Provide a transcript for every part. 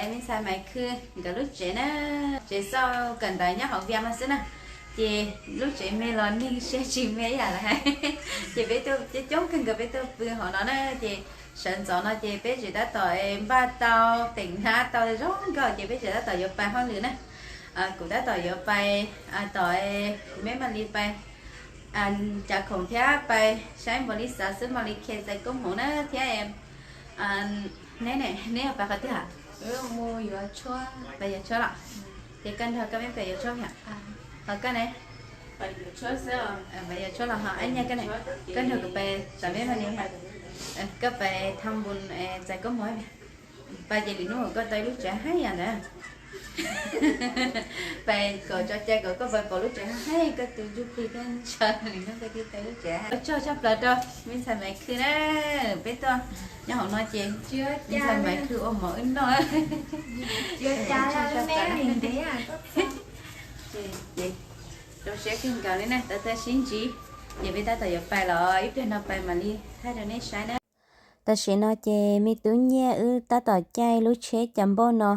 Me ntxhais Maiv Khw nkawd lub tsev na, tsev xauj kawm ntawv nyob hauv Vias no xwb na, ces lub tsev me los neeg siab tsis me ib yam lawm hais. Ces peb tuaj coob coob kawg nkaus peb tuaj pw hauv no na, ces sawv ntxov no ces peb tseem tab tom npaj tau teem hnab tau zoo nkauj ces peb tseem tab tom yuav pais hauj lwm na. Kuv tab tom yuav pais tom kuv me Maiv Lis pais cav khoom thiab pais saib npaum li xav xwb mam li khe txais koob hmoov na thiab. Neb ne, neb yuav pais qhov twg? Pais yuav tshuab los? Ces koj nrog koj me pais yuav tshuab yom? Ho koj ne? Pais yuav tshuab los ho Ab Nyaj, koj nrog kuv pais tom me Maiv Lis, koj pais tham npus txais koob hmoov. Pais ces lwm hnub koj tau ib lub tsev haib yam ntawd. Pais kom tso cai kom koj pais pom lub tsev haib, koj tus ntsuj plig thiab ntshaw lwm hnub koj thiaj tau lub tsev haib. Ua tsaug tshaj plaws rau me ntxhais Maiv Khw na, peb tuaj nyob hauv no ces me ntxhais Maiv Khw ua mov wb noj. Rau siab kawg nkaus li na, tau tag sib ntsib, ces peb tab tom yuav pais los ib pliag no pais mam li thaij rau nej saib na. Tam sim no ces me tub Nyiaj wb tab tom caij lub tsheb cas npauj no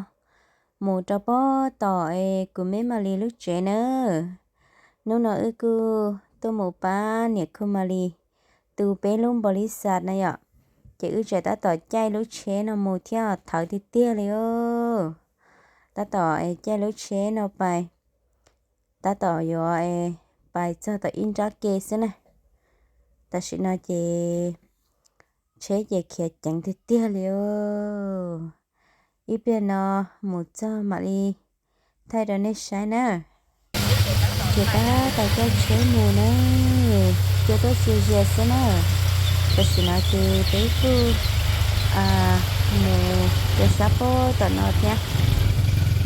mus rau pem tom kuv me Maiv Lis lub tsev na. Hnub no wb kuj tuaj mus pab niam Khu Maiv Lis tu peb lub npaum li xav na yom. Ces wb tseem tab tom caij lub tsheb no mus thiab thawv tiag tiag li os. Tab tom caij lub tsheb no pais, tab tom yuav pais txog tom ib nrab ke xwb na. Tam sim no ces tsheb ces khiav ceev tiag tiag li os. Ib pliag no mus txog mam li thaij rau nej saib na. Ces tab tom caij tsheb mus na, cua tuaj txias zias xwb na. Tam sim no ces peb kuj mus rau sab pem tom no thiab,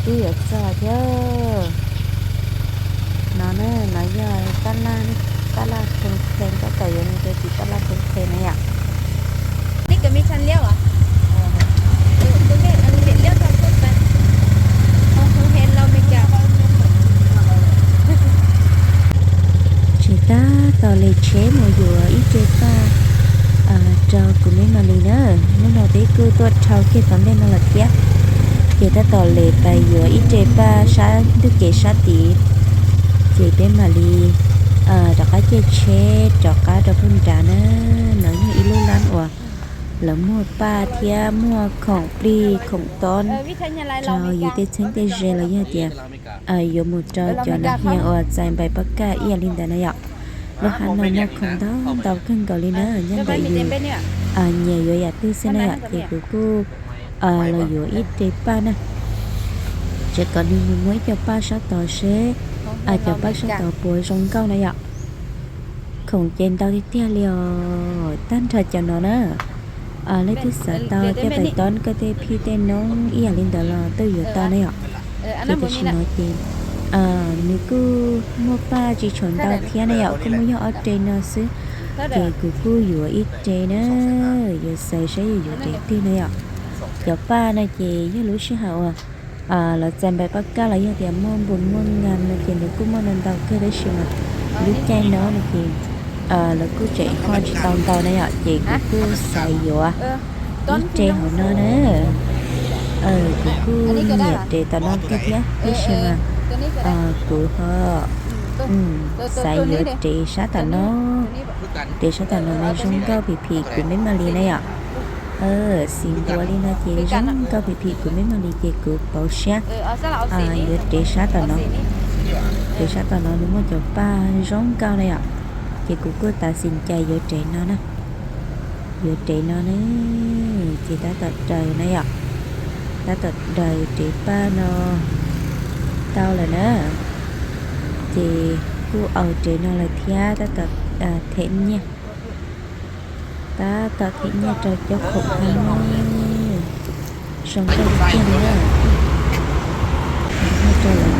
twb yuav txog thiab. No na, no yog tab laj, tab laj Phoo Pheej, tab tom yuav mus rau tim tab laj Phoo Pheej na yom. Tseem tab tom lem tsheb mus yuav ib re paj rau kuv me Maiv Lis na. Hnub no peb kuj tuaj dhau kiag tom ntej no lawm thiab. Ces tab tom lem pais yuav ib re paj sab ntug kev sab tid, ces peb mam li rov qab caij tsheb rov qab rau pem nrad na. No yog ib lub lab uas lawv muag paj thiab muag khoom plig khoom tob rau yus tej txheeb tej ze los yog tias yuav mus rau cov nas hias uas txais npais paj kaj ib yam li ntawd na yom. Lub hab no muag khoom ntau ntau kawg nkaus li na, nyob ntawm yus nyiam yuav yam twg xwb na yom. Ces kuv kuj los yuav ib re paj na, tseem kom nws mus muab ib co paj sab tod seb cov paj sab tod puas zoo nkauj na yom. Khoom ces ntau tiag tiag li os, tag nrho cov no na. Leej twg xav tau coj pais tob koj tej phij tej noob ib yam li ntawd los twb yuav tau na yom. Ces tam sim no ces nws kuj muaj paj tsis tshua ntau thiab na yom, kuj muaj yog ob re no xwb. Ces kuv kuj yuav ib re na, yuav xav saib yuav yuav re twg na yom. Cov paj no ces yog lub sij hawm uas lawv txais npais paj kaj los yog tias muaj npus muaj nga no ces nws kuj muaj ntau ntau kawg, tab sis mas lub caij no no ces lawv kuj tseem ho tsis tau ntau na yom, ces kuv kuj xav yuav ib re hauv no na. Kuv kuj nyiam re tom no kawg thiab, tab sis mas kuv ho xav yuav re sab tom no. Re sab tom no mas zoo nkauj phim phim kuv me Maiv Lis na yom. Xim ntua li no ces zoo nkauj phim phim kuv me Maiv Lis ces kuv pauv siab yuav re sab tom no. Re sab tom no nws muaj cov paj zoo nkauj na yom. Ces kuv kuj tas xim cais yuav re no na. Yuav re no na, ces tab tom daws na yom. Tab tom daws re paj no tau lawm na, ces kuj aus re no lawm thiab tab tom them nyiaj. Tab tom them nyiaj rau cov khoom no na. Zoo nkauj tiag tiag li na. Nyiaj rau lawv,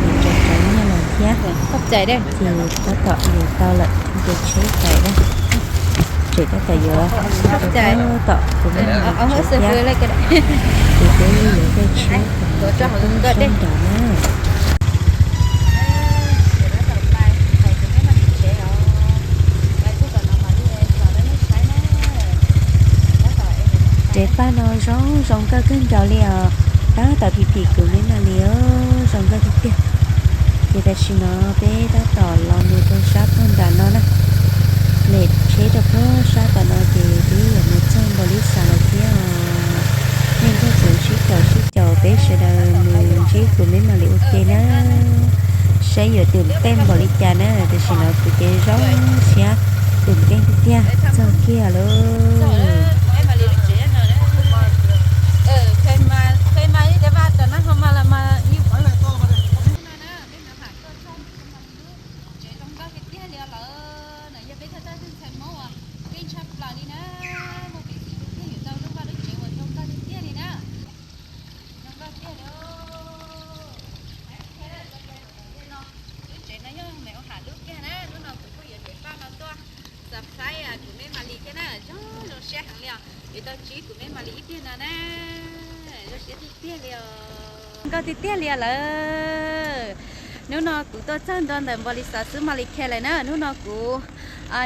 nyiaj rau cov nyiaj lawm thiab. Ces tab tom yuav tau lawm, nce tsheb pais na. Tseem tab tom yuav tom kuv me Maiv Lis tsev thiab. Ces peb yuav caij tsheb sab nrad na. Re paj no zoo zoo nkauj kawg nkaus li os. Tab tom phim phim kuv me Malis os, zoo nkauj tiag tiag. Ces tam sim no peb tab tom los mus rau sab puag nram no na. Lem tsheb rau puag sab tom no ces twb yuav mus txog npaum li xav lawm thiab os. Nej nrog kuv sib caum sib caum peb sawv daws mus ntsib kuv me Malis ua ke na, saib yuav twm tej npaum li cas na. Tam sim no kuv ces zoo siab, twm tej tiag tiag txog kiag lauj. Tsev zoo nkauj tiag tiag li os lawm. No yog peb thawj thawj tug ntxhais Hmoob uas keej tshaj plaws li na, muaj peev xwm tiag tiag yuav tau lub vaj lub tsev uas zoo nkauj tiag tiag li na. Zoo nkauj tiag li. Lub tsev no yog me ua ham lub kiag na, hnub no kuv kuj yuav cev paj no tuaj surprise kuv me Malis thiab na, zoo zoo siab heev li os, yuav tau ntsib kuv me Malis ib pliag no na, zoo siab tiag tiag li os. Nkauj tiag tiag li os lawm. Hnub no kuv tuaj txog ntua ntawm npaum li xav xwb Malis Khe lawm na, hnub no kuv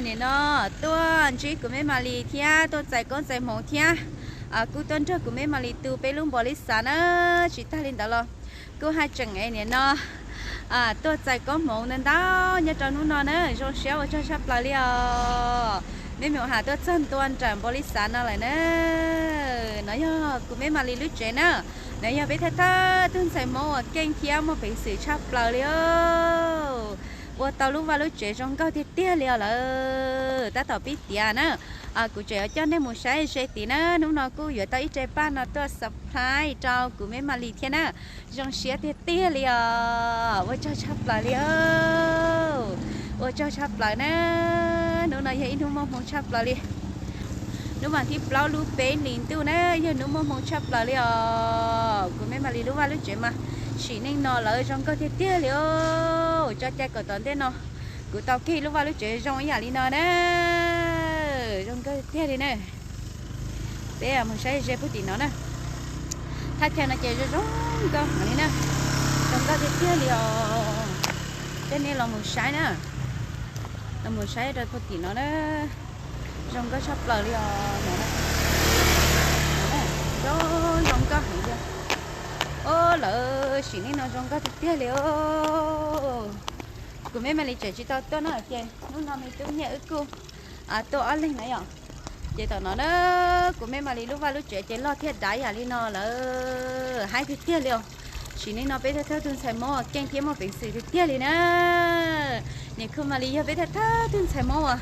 nim no tuaj ntsib kuv me Malis thiab tuaj txais koob txais hmoov thiab, kuj tuaj nrog kuv me Malis tu peb lub npaum li xav na, tsis tag li ntawd los kuj haj tseem nim no tuaj txais koob hmoov ntau ntau nyob rau hnub no na, zoo siab ua tsaug tshaj plaws li os. Me me ua ham tuaj txog ntua nram npaum li xav no lawm na. No yog kuv me Malis lub tsev na, no yog peb thawj thawj tug ntxhais Hmoob uas keej thiab muaj peev xwm tshaj plaws li os. Ua tau lub vaj lub tsev zoo nkauj tiag tiag li os lawm, tab tom pib tiav na. Kuv tseem yuav coj nej mus saib ze tid na, hnub no kuj yuav tau ib re paj no tuaj surprise rau kuv me Malis thiab na. Zoo siab tiag tiag li os, ua tsaug tshaj plaws li os. Ua tsaug tshaj plaws na, hnub no yog ib hnub muaj hmoo tshaj plaws li. Hnub vas thib plaub lub peb hlis ntuj na, yog hnub muaj hmoo tshaj plaws li os. Kuv me Malis lub vaj lub tsev mas sim neej no lawv zoo nkauj tiag tiag li os. Tso cai kom tom ntej no kuv tau kiag lub vaj lub tsev zoo ib yam li no na. Zoo nkauj tiag li na. Peb mus saib ze puag tim no na. Thaj chaw no ces zoo zoo nkauj heev li na. Zoo nkauj tiag tiag li os. Coj nej los mus saib na. Los mus saib rau puag tim no na. Zoo nkauj tshaj plaws li os. Zoo zoo nkauj heev li. Os, lawv sim neej no zoo nkauj tiag tiag li os. Kuv me Malis tseem tsis tau tuaj na ces hnub no me tub Nyiaj wb kuj tuaj ob leeg na yom. Ces tom no na, kuv me Malis lub vaj lub tsev ces loj thiab dav yam li no lawm, haib tiag tiag li os. Sim neej no peb thawj thawj tug ntxhais Hmoob keej thiab muaj peev xwm tiag tiag li na. Niam Khu Malis yog peb thawj thawj tug ntxhais Hmoob uas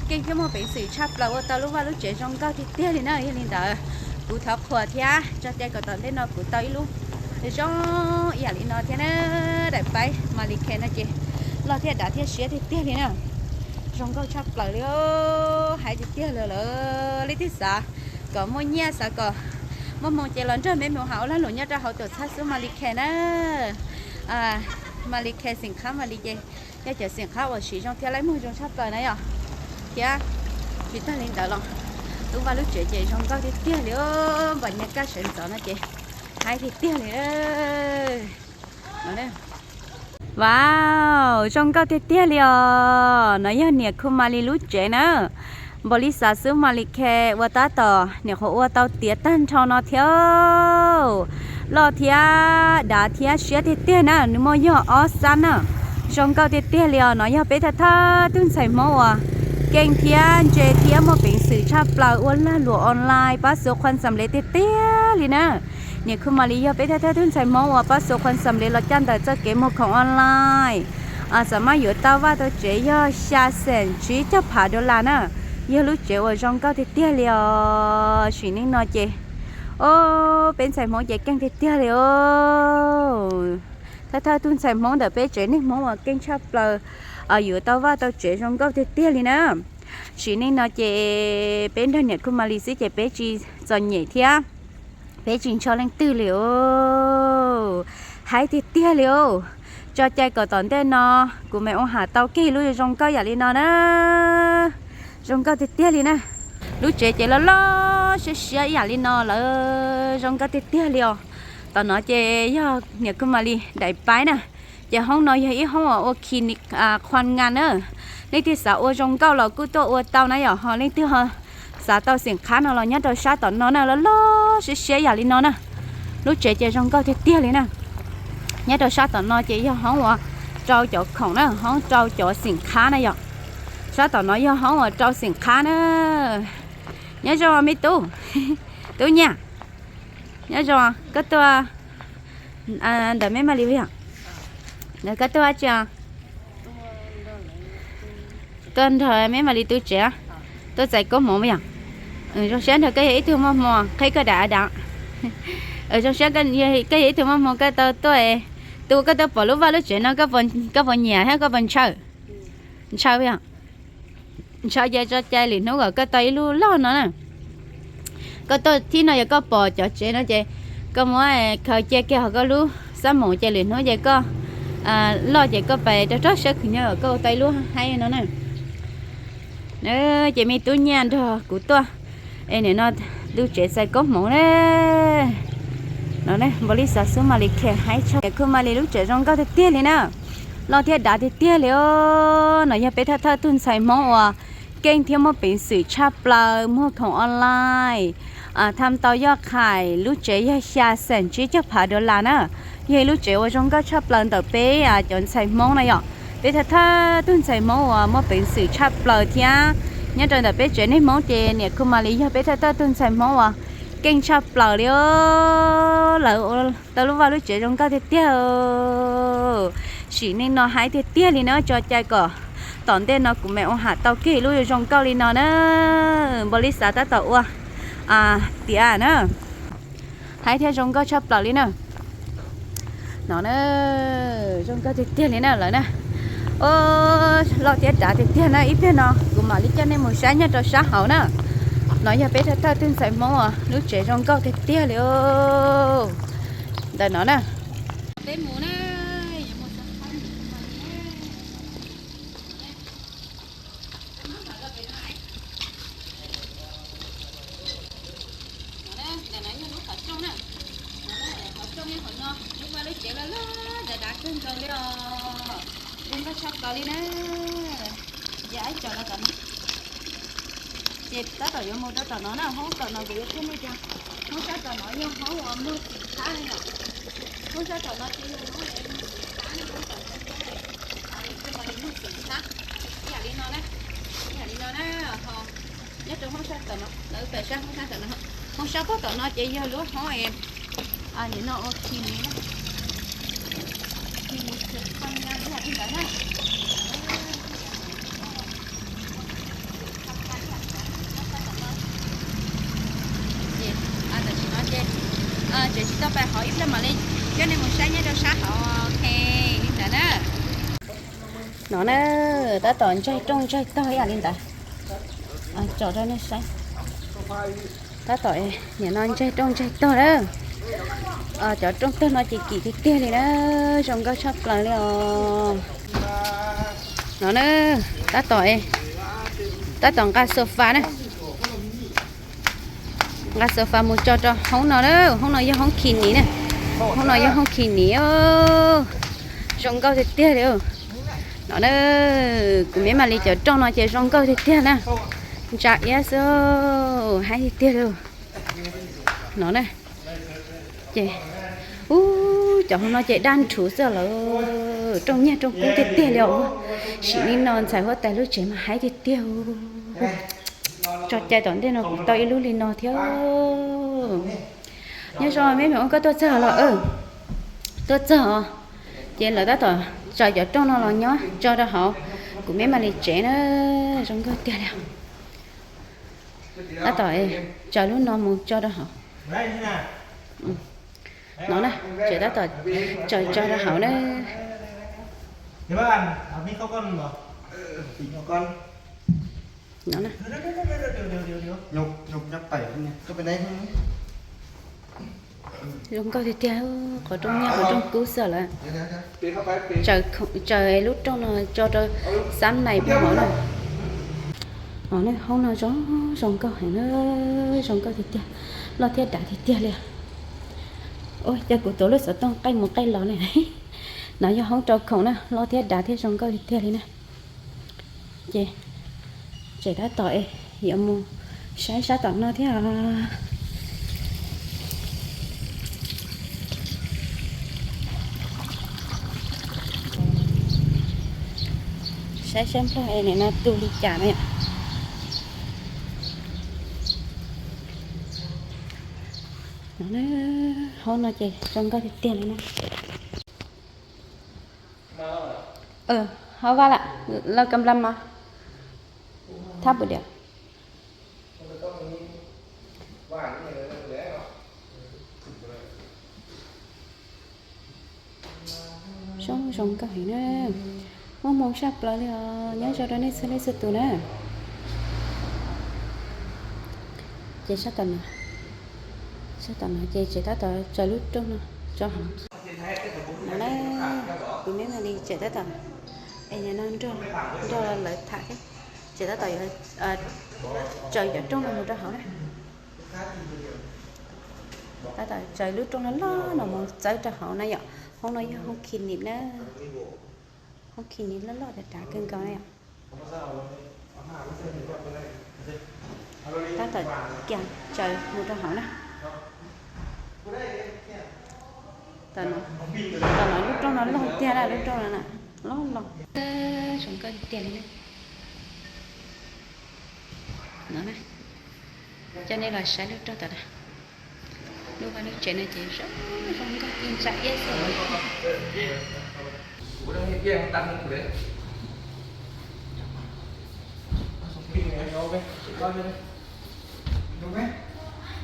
keej thiab muaj peev xwm tshaj plaws ua tau lub vaj lub tsev zoo nkauj tiag tiag li na. Yog li ntawd, kuv thov qhuas thiab tso cai kom tom ntej no kuv tau ib lub zoo ib yam li no thiab na. Daim paib Malis Khe no ces loj thiab dav thiab siab tiag tiag li na. Zoo nkauj tshaj plaws li os, haib tiag tiag li lawm. Leej twg xav kom muaj nyiaj, xav kom muaj hmoo ces los nrog me me ua ham ua lag luam nyob rau hauv tuam txhab xub Malis Khe na. Malis Khe xeem qhab Malis ces yog cov xeem qhab uas siv zoo thiab laib muag zoo tshaj plaws na yom. Thiab tsis tag li ntawd los lub vaj lub tsev ces zoo nkauj tiag tiag li os, npam nyias kaj sawv ntxov no ces haib tiag tiag li. Wow, zoo nkauj tiag tiag li os. No yog niam Khu Malis lub tsev na. Npaum li xav xwb Malis Khe ua tab tom nyuam qhuav ua tau tiav tag nrho no thiab. Loj thiab dav thiab siab tiag tiag na, nws muaj yog ob xab na. Zoo nkauj tiag tiag li os. No yog peb thawj thawj tug ntxhais Hmoob uas keej thiab ntse thiab muaj peev xwm tshaj plaws ua lag luam online pab xuv qhuas xam lev tiag tiag li na. Niam Khu Malis yog peb thawj thawj tug ntxhais Hmoob uas pab xuv qhuas xam lev los caj ntawm txoj kev muag khoom online. Xam maj yuav tau vaj tau tsev yog xya xeem tsib caug phav dollar na. Yog lub tsev uas zoo nkauj tiag tiag li os. Sim neej no ces, o, peb ntxhais Hmoob ces keej tiag tiag li os. Thawj thawj tug ntxhais Hmoob ntawm peb tsev neeg Hmoob uas keej tshaj plaws yuav tau vaj tau tsev zoo nkauj tiag tiag li na. Sim neej no ces peb nrog niam Khu Malis xwb ces peb tsis txom nyem thiab peb tsis ntshaw leej twg li os. Haib tiag tiag li os. Tso cai kom tom ntej no kuv me ua ham tau kiag lub zoo nkauj yam li no na. Zoo nkauj tiag tiag li na. Lub tsev ces loj loj siab siab ib yam li no lawm, zoo nkauj tiag tiag li os. Tom no ces yog niam Khu Malis daim paib na. Ces hoob no yog ib hoob uas ua khi ni, qhuas ngas na. Leej twg xav ua zoo nkauj los kuj tuaj ua tau na yom, ho leej twg ho xav tau xeem qhab no los nyob rau sab tom no na, loj loj siab siab yam li no na. Lub tsev ces zoo nkauj tiag tiag li na. Nyob rau sab tom no ces yog hoob uas rau cov khoom na, hoob rau cov xeem qhab na yom. Sab tom no yog hoob uas rau xeem qhab na. Nyob zoo me tub, tub Nyiaj, nyob zoo, koj tuaj ntawm me Maj Lis yog? Koj tuaj dab tsi os? Tuaj nrog me Maj Lis tu tsev, tuaj txais koob hmoov yom. Zoo siab nrog koj yog ib tug muaj hmoo, qheb koj daim av dav. Zoo siab koj yog ib tug muaj hmoo koj tau tuaj, tus koj tuaj pom lub vaj lub tsev no koj puas nyiam thiab koj puas ntshaw? Ntshaw yom. Ntshaw ces tso cai lwm hnub kom koj tau ib lub loj no na. Koj tuaj thib no yog koj pom cov tsev no ces koj muab khaws cia kiag hauv koj lub xab moos ces lwm hnub ces koj loj ces koj pais rau rau siab khwv nyob kom koj ua tau ib lub haib no na. Ces me tub Nyiaj nrog kuv tuaj es nim no tu tsev txais koob hmoov na. No npau li xav xub Maj Lis khiav haib tshaj, kuj Maj Lis lub tsev zoo nkauj tiag tiag li na. Loj thiab dav tiag tiag li os. No yog peb thawj thawj tug ntxhais Hmoob uas keej thiab muaj peev xwm tshaj plaws, muag khoom online, tham tau yoj qhais. Lub tsev yog xya xeem tsib caug phav dollar na. Yog ib lub tsev uas zoo nkauj tshaj plaws ntawm peb cov ntxhais Hmoob na yom. Peb thawj thawj tug ntxhais Hmoob uas muaj peev xwm tshaj plaws thiab nyob rau ntawm peb tsev neeg Hmoob ces niam kuj Maj Lis yog peb thawj thawj tug ntxhais Hmoob uas keej tshaj plaws li os. Lawv ua tau lub vaj lub tsev zoo nkauj tiag tiag. Sim neej no haib tiag tiag li na, tso cai kom tom ntej no kuv mam ua ham tau kiag lub zoo nkauj li no na. Npau li xav tab tom ua tiav na. Haib thiab zoo nkauj tshaj plaws li na. No na, zoo nkauj tiag tiag li na lawm na. Loj thiab dav tiag tiag na, ib pliag no kuv mam li coj nej mus saib nyob rau sab hauv na. No yog peb thawj thawj tug ntxhais Hmoob uas lub tsev zoo nkauj tiag tiag li. Ntawm no na, peb mus na. Ntawm no yog lub qhov rooj na. Qhov rooj yog qhov no, lub vaj lub tsev loj loj dav dav kawg nkaus li os. Zoo nkauj tshaj plaws li na. Ces aib tsaws los tom no. Ces tab tom yuav mus rau tom no na, hoob tom no kuv yuav qhia nej tias hoob sab tom no yog hoob uas muag xim thab li na. Hoob sab tom no ces yog hoob uas muag xim thab na, hoob tom no ces muag xim thab. Ib yam li no na, ib yam li no na, ho nyob rau hoob sab tom no, lawv pem sab hoob sab tom no, hoob sab pem tom no ces yog lub hoob es nim no ua khi miv na. Khi miv xwm txheej ib yam li ntawd na. Tam sim no ces tseem tsis tau pais hauv, ib pliag mam li coj nej mus saib nyob rau sab hauv, ok, li ntawd na. No na, tab tom ntsaig rooj ntsaig tog ib yam li ntawd. Tso rau nej saib. Tab tom nim no ntsaig rooj ntsaig tog na. Cov rooj tog no ces kim tiag tiag li na, zoo nkauj tshaj plaws li os. No na, tab tom, tab tom nqa sofa na. Nqa sofa mus tso rau hoob no na, hoob no yog hoob khi miv na. Hoob no yog hoob khi miv, zoo nkauj tiag tiag li. No na, kuv me Maj Lis cov rooj no ces zoo nkauj tiag tiag na. Ntsa iab xwb, haib tiag tiag li. No na, ces, ub, cov hoob no ces daj nrhuv xwb lawm, rooj nyiaj rooj kub tiag tiag li os. Sim neej no ntxhais huab tais lub tsev mas haib tiag tiag. Tso cai tom ntej no kuv tau ib lub li no thiab. Nyob zoo me me ua koj tuaj txog los? Tuaj txog os. Ces lawv tab tom tsaws cov rooj no los nyob tso rau hauv kuv me Maj Lis tsev na, zoo nkauj tiag li. Tab tom tsaws lub no mus tso rau hauv. No na, ces tab tom tsaws tso rau hauv na. No na. Zoo nkauj tiag tiag, qhov rooj nyiaj qhov rooj kub xwb lawm. Tsaws lub rooj no tso rau xab nais pem hauv na. No na, hoob no zoo, zoo nkauj heev na, zoo nkauj tiag tiag, loj thiab dav tiag tiag li. Ua cas kuv tuav lub xov tooj qaij mus qaij los ne. No yog hoob rau khoom na, loj thiab dav thiab zoo nkauj tiag tiag li na. Ces, ces tab tom yuav mus saib sab tom no thiab. Saib saib nplog es nim no tu li cas na yom. No, hauv no ces zoo nkauj tiag tiag li na. Hauv vaj lawm, los kam lab mas thab pus diam. Zoo zoo nkauj heev na. Muaj hmoo tshaj plaws li os, nyob zoo rau nej txhua leej txhua tus na. Ces sab tom no, sab tom no ces tseem tab tom tsaws lub rooj no tso hauv. No na, kuv me Malis tseem tab tom, es nim no nrog, nrog lawv tham thiab, tseem tab tom yuav tsaws cov rooj no mus rau hauv na. Tab tom tsaws lub rooj loj loj no mus txawb rau hauv na yom. Hoob no yog hoob khi nim na, hoob khi nim loj loj dav dav kawg nkaus na yom. Tab tom kiag tsaws mus rau hauv na. Tam no lub rooj no loj tiag na, lub rooj no loj loj. Zoo nkauj tiag li na. No, coj nej los saib lub rooj tom no. Lub vaj lub tsev no ces zoo, zoo nkauj ntsa iab xwb.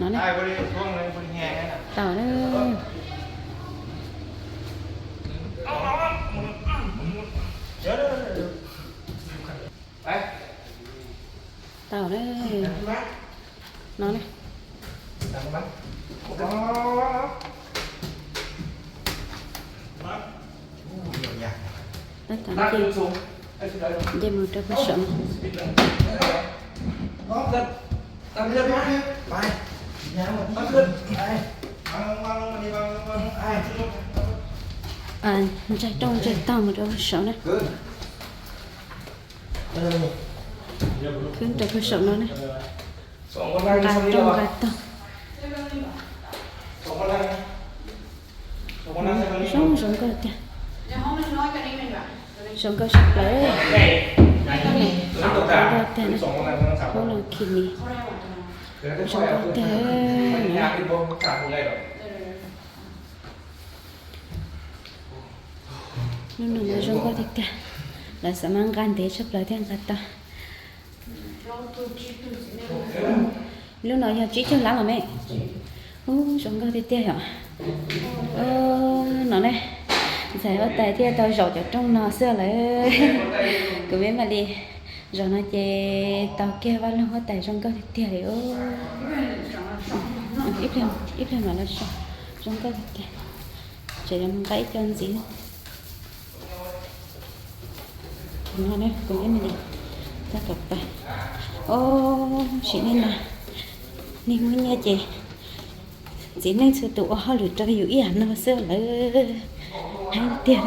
No ne, tau na. Tau na. No ne. Tab tom nce, nce mus rau puag saum no. Ntsaig rooj ntsaig tog mus rau puag saum na. Khwb rau puag saum no na. Nqa rooj nqa tog. Zoo zoo nkauj tiag. Zoo nkauj tshaj plaws. Zoo nkauj tiag na. Hoob no khi nim. Zoo nkauj tiag. Lub no mas zoo nkauj tiag tiag. Lawv xav mas nqa ntev tshaj plaws thiaj nqa tau. Lub no yog tsib caug lab los me. Ub, zoo nkauj tiag tiag yom. No ne, ntxhais huab tais thiaj tau zaum cov rooj no xwb lawm. Kuv me Malis zaum no ces tau kiag vaj loog huab tais zoo nkauj tiag tiag li. Ib pliag mam los so, zoo nkauj tiag tiag. Ces yuav mus nqa ib co ntxiv. No ne, kuv me Malis tab tom pais. Ob, sim neej no neeg muaj nyiaj ces txiv neej txhua tus ua hauj lwm rau yus ib yam no xwb lawm. Heev tiag.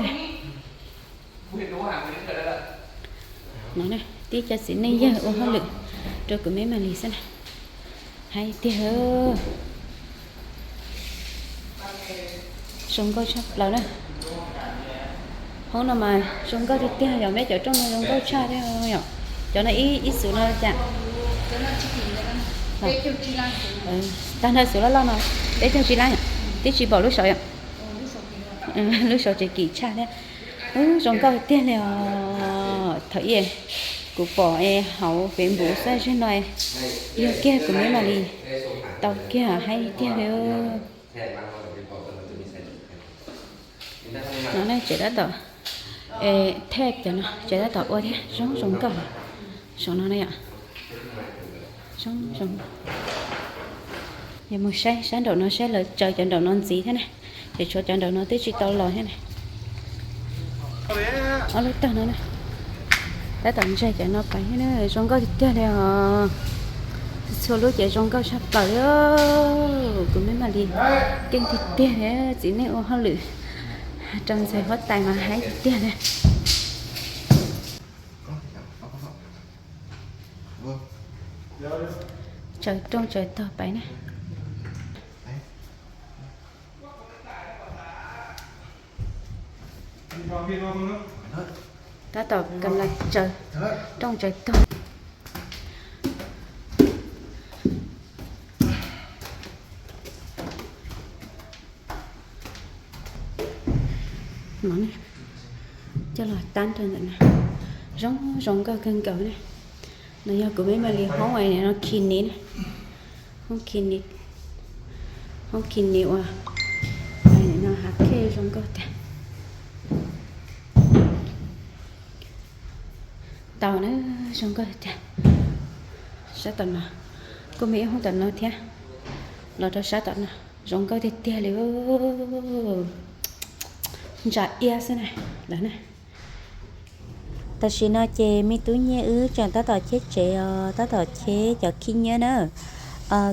No ne, tib co txiv neej yawg ua hauj lwm rau kuv me Malis xwb na. Heev tiag. Zoo nkauj tshaj plaws na. Hoob no mas zoo nkauj tiag tiag yom, meb cov rooj no zoo nkauj tshaj thiab yom. Cov no ib xus no cas? Tag nrho xus loj loj no peb caug tsib lab yom, twb tsis npaum lub saud yom. Lub saud tseem kim tshaj thiab. Ub, zoo nkauj tiag li os. Thaum ub kuv pom es hauv Facebook xwb, zaum no yog kiag kuv me Malis tau kiag, heev tiag li. No ne, tseem tab tom, thej cov no tseem tab tom ua thiab, zoo zoo nkauj. Saum no na yom. Zoo zoo. Yog mus saib sab nraum no saib lawv tsaws cov nraum no ntxiv thiab na. Ces tshuav cov nraum no twb tsis tau los thiab na. Ob lub tog no na. Tab tom ntsaig cov no pais thiab na, zoo nkauj tiag tiag li os. Txhua lub ces zoo nkauj tshaj plaws li. Kuv me Malis keej tiag tiag li, txiv neej ua hauj lwm rau ntxhais huab tais mas heev tiag tiag li. Tsaws rooj tsaws tog pais na. Tab tom kam las tsaws rooj tsaws tog. Coj los tab rau ntawm no. Zoo zoo nkauj kawg nkaus ne. No yog kuv me ma li hoob no khi ni na. Hoob khi ni, hoob khi ni uas no hav khej zoo nkauj tiag. Tau na, zoo nkauj tiag. Sab tom no kuj muaj ib hoob tom no thiab. Los rau sab tom no zoo nkauj tiag tiag li. Ntsa iab xwb na, lawm na. Tam sim no ces me tub Nyiaj wb tseem tab tom cheb tsev os, tab tom cheb cov khib nyiab na.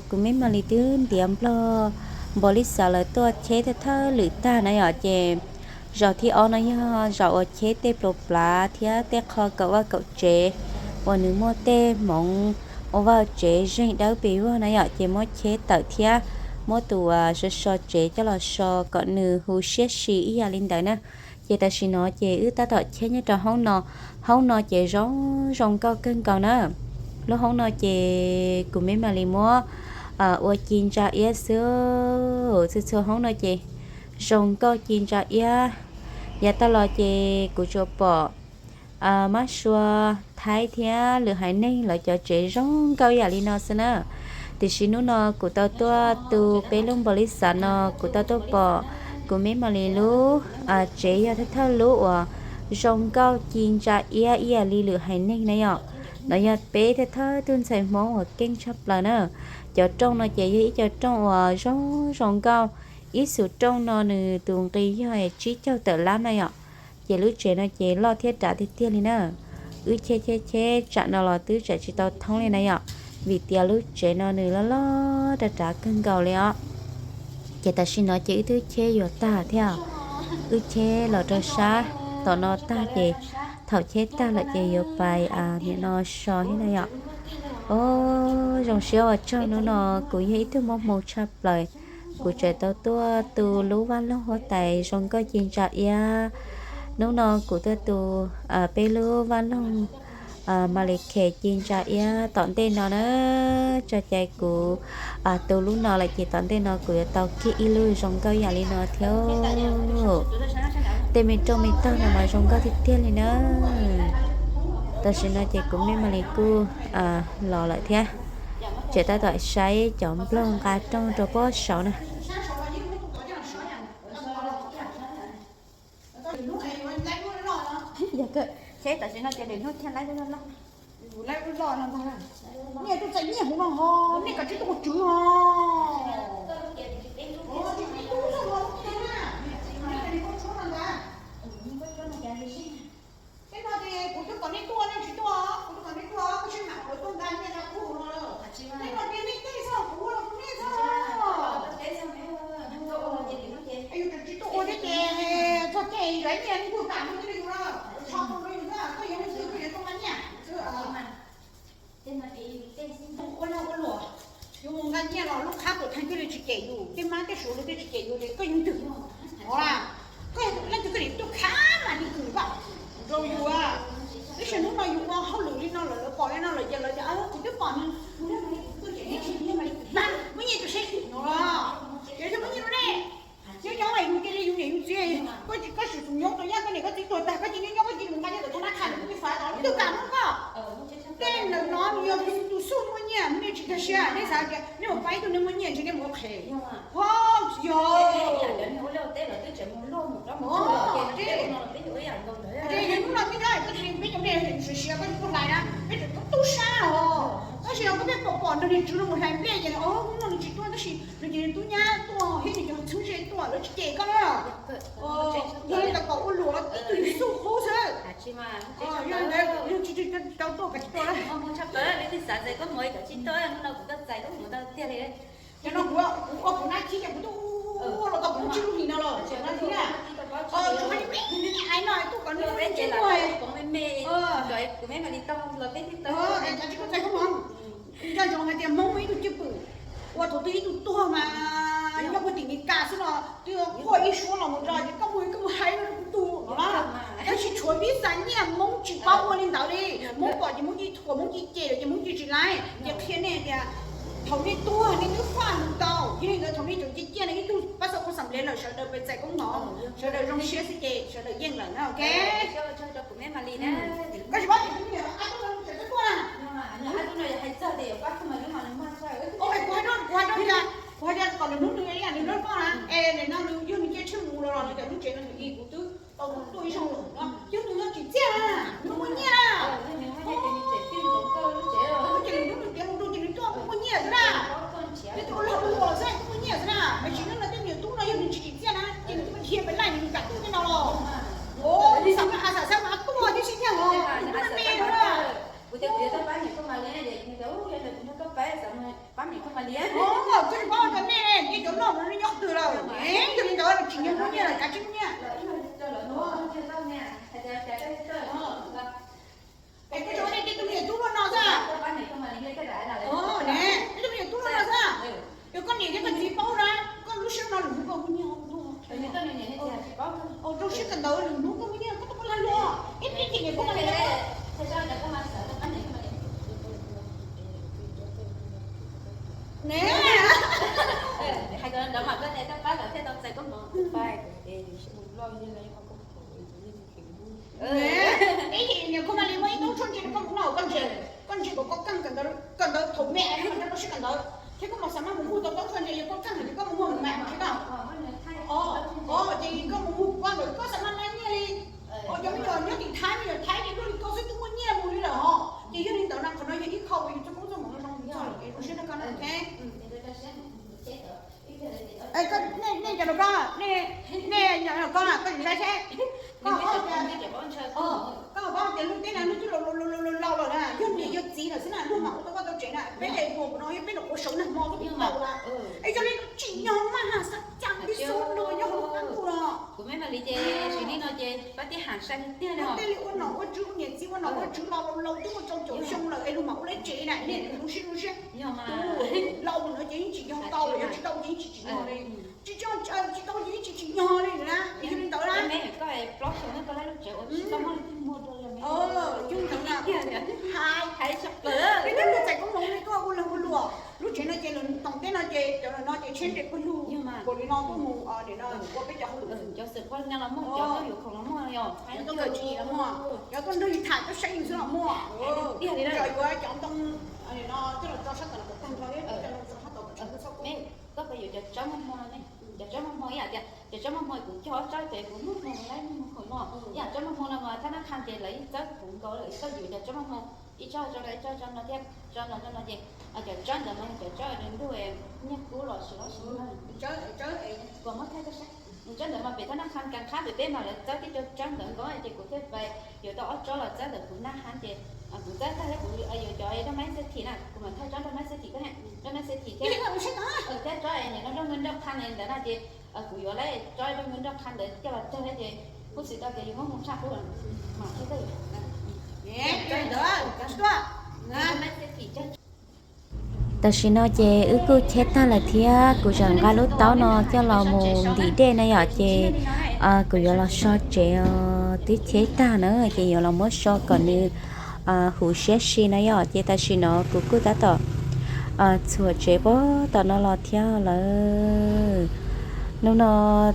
Kuv me ma li twb ntiav nplog npau li xav lawv tuaj cheb thawj thawj lwm tag na yom, ces zaum thib ob no yog zaum uas cheb tej pluas plav thiab tej qho kaum vaj kaum tsev uas nws muaj tej hmoov ua vaj tsev zeeg dawb pes vog na yom, ces muab cheb tawm thiab muab tus so so tsev coj los so kom nws huv siab si ib yam li ntawd na. Ces tam sim no ces wb tab tom cheb nyob rau hoob no. Hoob no ces zoo zoo nkauj kawg nkaus na. Lub hoob no ces kuv me ma li muab ua ci ntsa iab xwb. Txhua txhua hoob no ces zoo nkauj ci ntsa iab. Yav tag los ces kuv tsuas pom Mab Sua, Thaib thiab lwm haiv neeg lawv cov tsev zoo nkauj yam li no xwb na. Tiam sis hnub no kuv tau tuaj tu peb lub npau li xav no, kuv tau tuaj pom kuv me ma li lub tsev yog thawj thawj lub uas zoo nkauj ci ntsa iab ib yam li lwm haiv neeg na yom. No yog peb thawj thawj tug ntxhais Hmoob uas keej tshaj plaws na. Cov rooj no ces yog ib co rooj uas zoo zoo nkauj. Ib xus rooj no nws tus nqi yog tsib caug tawm lab na yom. Ces lub tsev no ces loj thiab rav tiag tiag li na. Wb cheb cheb cheb tsam no los twb tsam tsis tau thoob li na yom, vim tias lub tsev no nws loj loj rav rav kawg nkaus li os. Ces tam sim no ces wb twb cheb yuav tag thiab. Wb cheb los rau sab tom no tag ces thaum cheb tag lawm ces yuav pais nim no so thiab na yom. O, zoo siab ua tsaug hnub no kuv yog ib tug mob hmoo tshaj plaws. Kuv tseem tau tuaj tu lub vaj loog huab tais zoo nkauj ci ntsa iab. Hnub no kuv tuaj tu peb lub vaj loog ma li khes ci ntsa iab tom ntej no na. Tso cai kuv tu lub no lawm ces tom ntej no kuv yuav tau kiag ib lub zoo nkauj yam li no thiab. Tej me rooj me tog no mas zoo nkauj tiag tiag li na. Tam sim no ces kuv me ma li kuj los lawm thiab. Tseem tab tom saib cov nplog nqa rooj rau pob saud na. Yog kawg, cheb tam sim no ces lwm hnub thiaj laib lub loj loj. Nej tuaj txais nyiaj hauv no ho, nej kav tsij tuaj ua tswv ho. Tej no ces kuv twb kom nej tuaj nej tsis tuaj, kuv twb kom nej tuaj koj sib mam lawv tuaj nqa nyiaj nqa kub no. Tej no tias nej tej xwb kuv los kuv nej xwb. Yus tsis tuaj ua thiab ces txog caij lawv nyiaj kuj tas mus thiab yus na. Tsho tus no yus xwb, koj yuav mus twg koj yuav tuaj nqa nyiaj. Ua lag ua luam, yus mus nqa nyiaj los lub qhab tuam theej twb li tsis cem yus, tej mab tej suav los twb tsis cem yus tias koj yog twg. Ua, koj leej twg koj niam tuaj khav mas li kws koj rau yus. Tab sis hnub no yus ua hauj lwm li no lawm lawv pom li no lawm ces lawv tias kuv twb pom nws. Muab nyiaj rau seb no, ces muab nyiaj rau nej. Nyob nyob yus cia li yus niam yus txiv, koj sim xub nyob tau yaj koj niam koj txiv tuag tag koj cia nyob nyob koj cia mus nqa nyiaj tom thab nab kha nws kuj xav tau twg kam muab koj. Tej ntawm no nws yog tus xub muaj nyiaj, nej tsis nkag siab, nej xav tias nej mus pab ib tug neeg muaj nyiaj ntshe nej mus ua qhev. Ho, tsis yog. Hnub no twb yog koj tus peb cov nej siav siav koj tsis tuaj hlais na, peb tseem tub sab os. Tab sis yog koj pheej pom pom nrog niag tswv no mus hlais nplej ces hnub no nws tsis tuaj tab sis nws ces nws tub nyab tuaj thiab nws cov txheeb ze tuaj lawv tsis cem koj na. Yog li ntawd kom ua luam los ib tug yus xub qub xwb. Yog li ntawd yog tsis tau tuaj kom tsis tuaj na. Cov no kuv ua kuv nab khib ces kuv twb ua los tau kuv tsib lub hlis no los tseem no thiab. Tsuas hais tias me me hais no tuaj kom nws ua me me. Cov tsis tuaj txais koob hmoov, nco ntsoov hais tias Hmoob muaj ib tug cwj pwm uas thaum twg ib tug tuag mas nyob puag tim Mes Kas xwb los twb quaj ib suab los mus rau ces koj mus koj mus hais no rau kuv tus no, koj tsis tshuav vij xas nyiaj Hmoob Tsis paub ua li ntawd li, Hmoob pom ces Hmoob cia thuam, Hmoob cia cem lawm ces Hmoob cia tsis laib. Ces qhia nej tias thaum nej tuag nej twb faj lus tau, yog li ntawd thaum nej tseem ciaj ciaj no ib tug pab xav khuas xam lev lawm sawv daws pes txais koob hmoov, sawv daws zoo siab xwb ces sawv daws yeej lawm na, ok. Koj tsis paub tias tus me nyuam ab tub no twb tuaj na. Kuv hais rau, kuv hais rau tias, kuv hais tias kom lwm hnub nws ib yam nws loj loj na, es nim no nws yog nws cia tsheej mus los los nws cov lub tsev no nws i kuv twb tau tuaj ib zaug lawm no, yog nws no tsis txiaj na, nws muaj nyiaj na. Ces nws hnub nws tiav hluas nraug ces nws tuaj muaj nyiaj xwb na. Nws tus ua luag ua luam xwb tuaj muaj nyiaj xwb na. Mas tsis no tej niam tub no yog nws tsis tsim txiaj na ces nws twb dhia pem laj nws kam tuaj tej no los. Xav mas a xav xav mas tuaj tib si thiab os, nws me me no na. Twb paub rau nej, nej cov noj no nej nyob twg lawm? Yog li ntawd tsis nyiag muaj nyiaj lawm, kav tsij muaj nyiaj. Es koj tsis paub nej tej tus niam tub luaj no xwb? Ne, ib tug niam tub luaj no xwb. Yog koj niam thiab koj txiv paub na, koj lub siab no lwm hnub koj muaj nyiaj tuaj. Rau siab kawm ntawv lwm hnub koj muaj nyiaj koj tuaj pab laj luaj. Ib txhij niam koj mas li ne. Ib txhij niam koj mas li muaj ib tug tshuaj ntse koj mus noj koj ntsia, koj ntsia kom koj keej kawm ntawv thaum me mas rau siab kawm ntawv thiab koj mas xav mas mus hu tau tau tshuaj ntse yog koj keej thiab koj mus muag mas tsis tau. Ces koj mus hu koj ntawd koj xav mas laj nyiaj li. Cov me nyuam nyob tim Thaib, me nyuam Thaib ces luaj li koj xwb twb muaj nyiaj mus li lawm hos. Ces yog li ntawd no qhov no yog ib qho uas yus txoj koob txoj hmoov no zoo txog lawm es zoo siab rau koj na, ok. Nej cov no koj, nej, nej cov no koj, koj tsis saib seb, koj, koj paub tias lub teb no lub twb laus laus laus lawm na, yog niam yog txiv lawm xwb na luag mam ua tau vaj tau tsev na, peb daim duas no yog peb los ua saum nag hmo tuaj pib tau na. Es yog li tsis nyog maj ha xav cas tib xub luag nyob hauv qab ntuj no. Kuv me mas li ces sim neej no ces pab tib ham sai tiag tiag li ua nom ua tswv ua niam txiv ua nom ua tswv los laus twb muaj rau caum xyoo lawm es luag mam ua lub tsev na, nej zoo siab zoo siab. Laus no ces yeej tsis yog tau lawm, yog tsis tau ces yeej tsis tsim nyog li. Tsis tau ces yeej tsis tsim nyog li na, yog li ntawd na. Yog ntawd na, hais, hais txais koob hmoov li tuaj ua lag ua luam. Lub tsev no ces lawv toom teb no ces cov no ces tsheb nres pawg lug nkaus li no tuaj mus nim no ua peb cov hauj lwm. Cov xwm phob nyob los muaj, cov tuaj yuav khoom los muaj, cov tuaj kawm tswv yim los muaj, cov tuaj nrog yus tham tuaj saib yus xwb los muaj. Cov yuav cov ntoo no coj los tso sab tod los kom tag nrho thiab cov ntoo tso sab tod kom tsis txhob kub. Koj puas yuav cov tsob muaj hmo no ne? Cov tsob muaj hmo ib yam tias cov tsob muaj hmo kuv cog ob tsob ces kuv muag hmo lawm muag khoom no. Ib yam tsob muaj hmo no mas thab nab qha ces lawv yeej txawb kuv nkaus lawm, koj yuav cov tsob muaj hmo ib tsob tso no ib tsob tso no thiab tso no tso no ces cov tsob ntawd mas yog cov tsob ntuj nyiaj kub los sis los sis no. Kuv muab thaij koj saib. Tsob ntawd mas pem thab nab qha kas qhab pem peb mas lawv txawb tib co tsob ntawd nkaus ces kuv thiaj pais yuav tau ob tsob los txawb ntawm kuv nab hab ces kuv txawb tag thiab kuv yuav cov nrog maib xab thim na, kuv mam thaij tsob nrog maib xab thim koj, nrog maib xab thim thiab, thiab tsob nim no nrog nrog qha ntawd na ces kuv yuav lawm tsob nrog nrog qha ntawd coj los cog thiab ces kuj xwm tau tias yus muab mus tshaj qub mam thiaj tau. Tam sim no ces wb kuj cheb tag lawm thiab kuv tseem nqa lub taub no coj los mus ntim dej na yom ces kuv yuav los so tsev os, twb cheb tag na ces yuav los muab so kom nws huv siab si na yom ces tam sim no kuv kuj tab tom txhuam tsev puag tom no los thiab lawm. Hnub no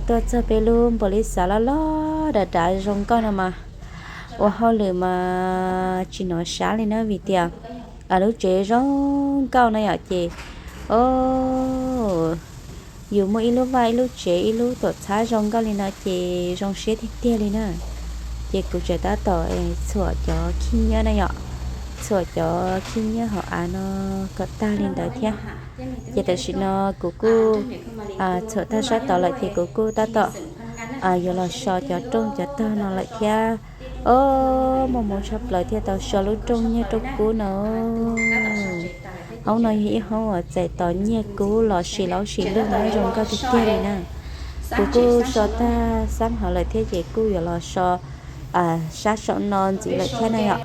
tuaj txog peb lub npaum li xav loj loj dav dav zoo nkauj no mas ua hauj lwm mas tsis hnov sab li na vim tias lub tsev zoo nkauj na yom ces o yus muaj ib lub vaj ib lub tsev ib lub tuam txhab zoo nkauj li no ces zoo siab tiag tiag li na. Ces kuv tseem tab tom txhuam cov khib nyiab na yom, txhuam cov khib nyiab hauv av no kom tag li ntawd thiab. Ces tam sim no kuv kuj txhuam tag sab tod lawm ces kuv kuj tab tom yuav los so cov rooj cov tog no lawm thiab. O, muaj hmoo tshaj plaws thiaj tau so lub rooj nyiaj rooj kub no. Hoob no yog ib hoob uas txais tos nyiaj kub los sis laub sis lug nyob zoo nkauj tiag tiag li na. Kuv kuj so tag xab hauv lawm thiab ces kuj yuav los so sab saum no ntxiv lawm thiab na yom.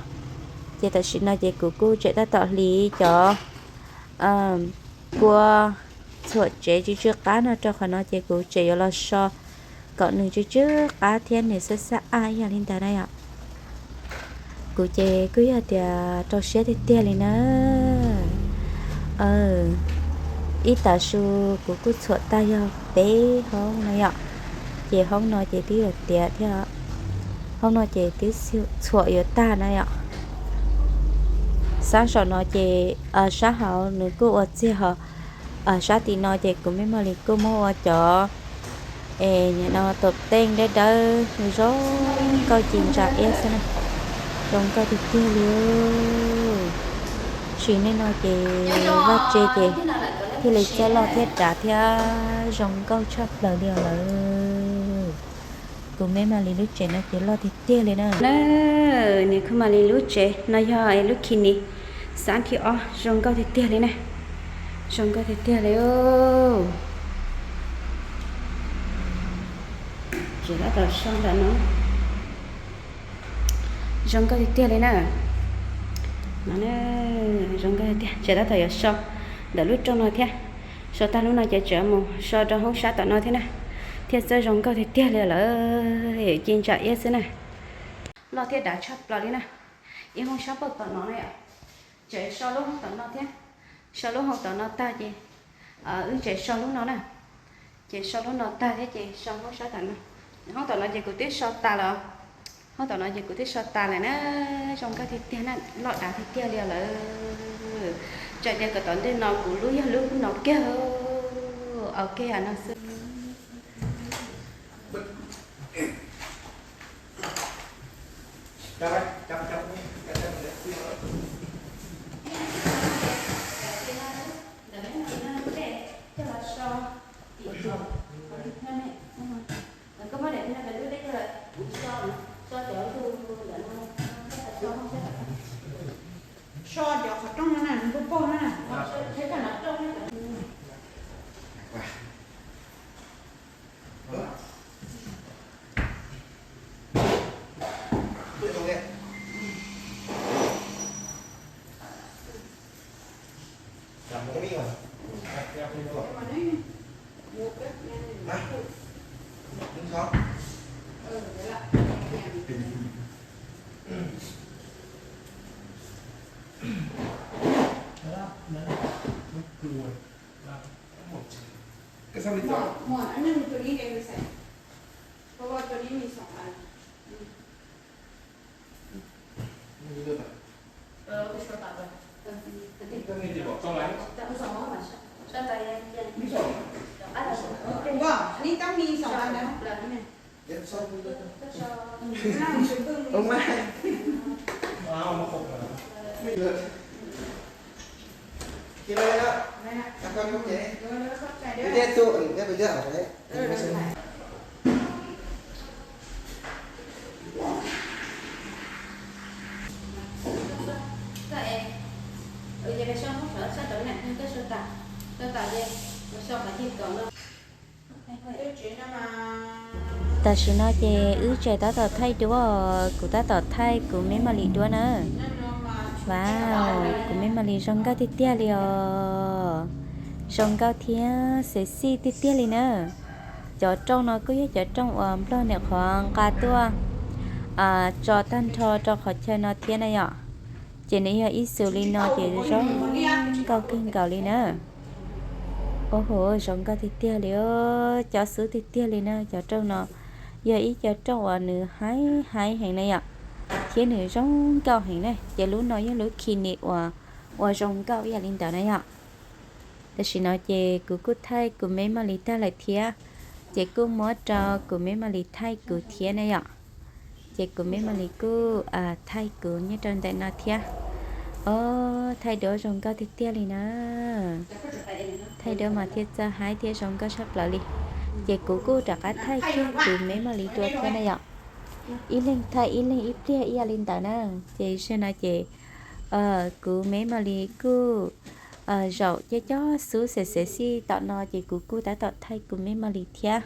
Ces tam sim no ces kuv kuj tseem tab tom hliv cov kua txhuam tsev tsw tsw qab no rau qhov no ces kuv tseem yuav los so kom nws tsw tsw qab thiab nws xab xab aj ib yam li ntawd na yom. Kuv ces kuj yog tias rau siab tiag tiag li na. Ib tav su kuv kuj txhuam tag yog peb hoob no yom, ces hoob no ces twb yuav tiav thiab, hoob no ces twb txhuam yuav tag na yom. Sab saum no ces sab hauv nws kuj ua txiag ho, sab tim no ces kuv me Maj Lis kuj muab ua cov es nim no tuam teej dawb dawb zoo nkauj ci ntsa iab xwb na, zoo nkauj tiag tiag li. Sim neej no ces vaj tse ces thiaj li txawj loj thiab dav thiab zoo nkauj tshaj plaws li os lawm. Kuv me Maj Lis lub tsev no ces loj tiag tiag li na. Nws kuv Maj Lis lub tsev no yog lub khi ni xab khi ob zoo nkauj tiag tiag li na. Zoo nkauj tiag tiag li. Tsev tab tom so ntawm no. Zoo nkauj tiag tiag li na. No, zoo nkauj tiag tiag, tsev tab tom yuav so ntawm lub rooj no thiab. So tag lub no ces tseem mus so rau hoob sab tom no thiab na, thiaj txawj zoo nkauj tiag tiag li lawm, ci ntsa iab xwb na. Loj thiab dav tshaj plaws li na. Ib hoob sab pem tom no na yom, tseem so lub hoob tom no thiab. So lub hoob tom no tag ces wb tseem so lub no na. Ces so lub no tag thiab ces so hoob sab tom no. Hoob tom no ces kuv twb so tas lawm. Hoob tom no ces kuv twb so tas lawm na. Zoo nkauj tiag tiag na, loj dav tiag tiag li lawm. Tseem tias kom tom ntej no kuv lub yog lub no kiag, au kiag no xwb. So cov qhov rooj no na, nws kuj pog na. Tam sim no ces wb tseem tab tom thaij duab, kuv tab tom thaij kuv me Maj Lis duab na. Wow, kuv me Maj Lis zoo nkauj tiag tiag li os. Zoo nkauj thiab sexy tiag tiag li na. Cov rooj no kuj yog cov rooj uas Nplog nyuam qhuav nqa tuaj tso tag nrho rau qhov chaw no thiab na yom. Ces nws yog ib xus li no ces zoo nkauj kawg nkaus li na. Ua hu, zoo nkauj tiag tiag li, cov xub tiag tiag li na. Cov rooj no yog ib co rooj uas nws haib haib heev na yom, thiab nws zoo nkauj heev na. Ces lub no yog lub khi ni uas ua zoo nkauj ib yam li ntawd na yom. Tam sim no ces kuv kuj thaij kuv me Maj Lis tag lawm thiab, ces kuj muab rau kuv me Maj Lis thaij kuv thiab na yom. Ces kuv me Maj Lis kuj thaij kuv nyob rau ntawm no thiab. Os, thaij duab zoo nkauj tiag tiag li na. Thaij duab mas thiaj txawj haib thiab zoo nkauj tshaj plaws li. Ces kuv kuj rov qab thaij kiag kuv me Maj Lis duab thiab na yom. Ib leeg thaij ib leeg ib pliag ib yam li ntawd na. Ces zaum no ces kuv me Maj Lis kuj zaum cov cov xub xev xev xij tom no ces kuv kuj tab tom thaij kuv me Maj Lis thiab.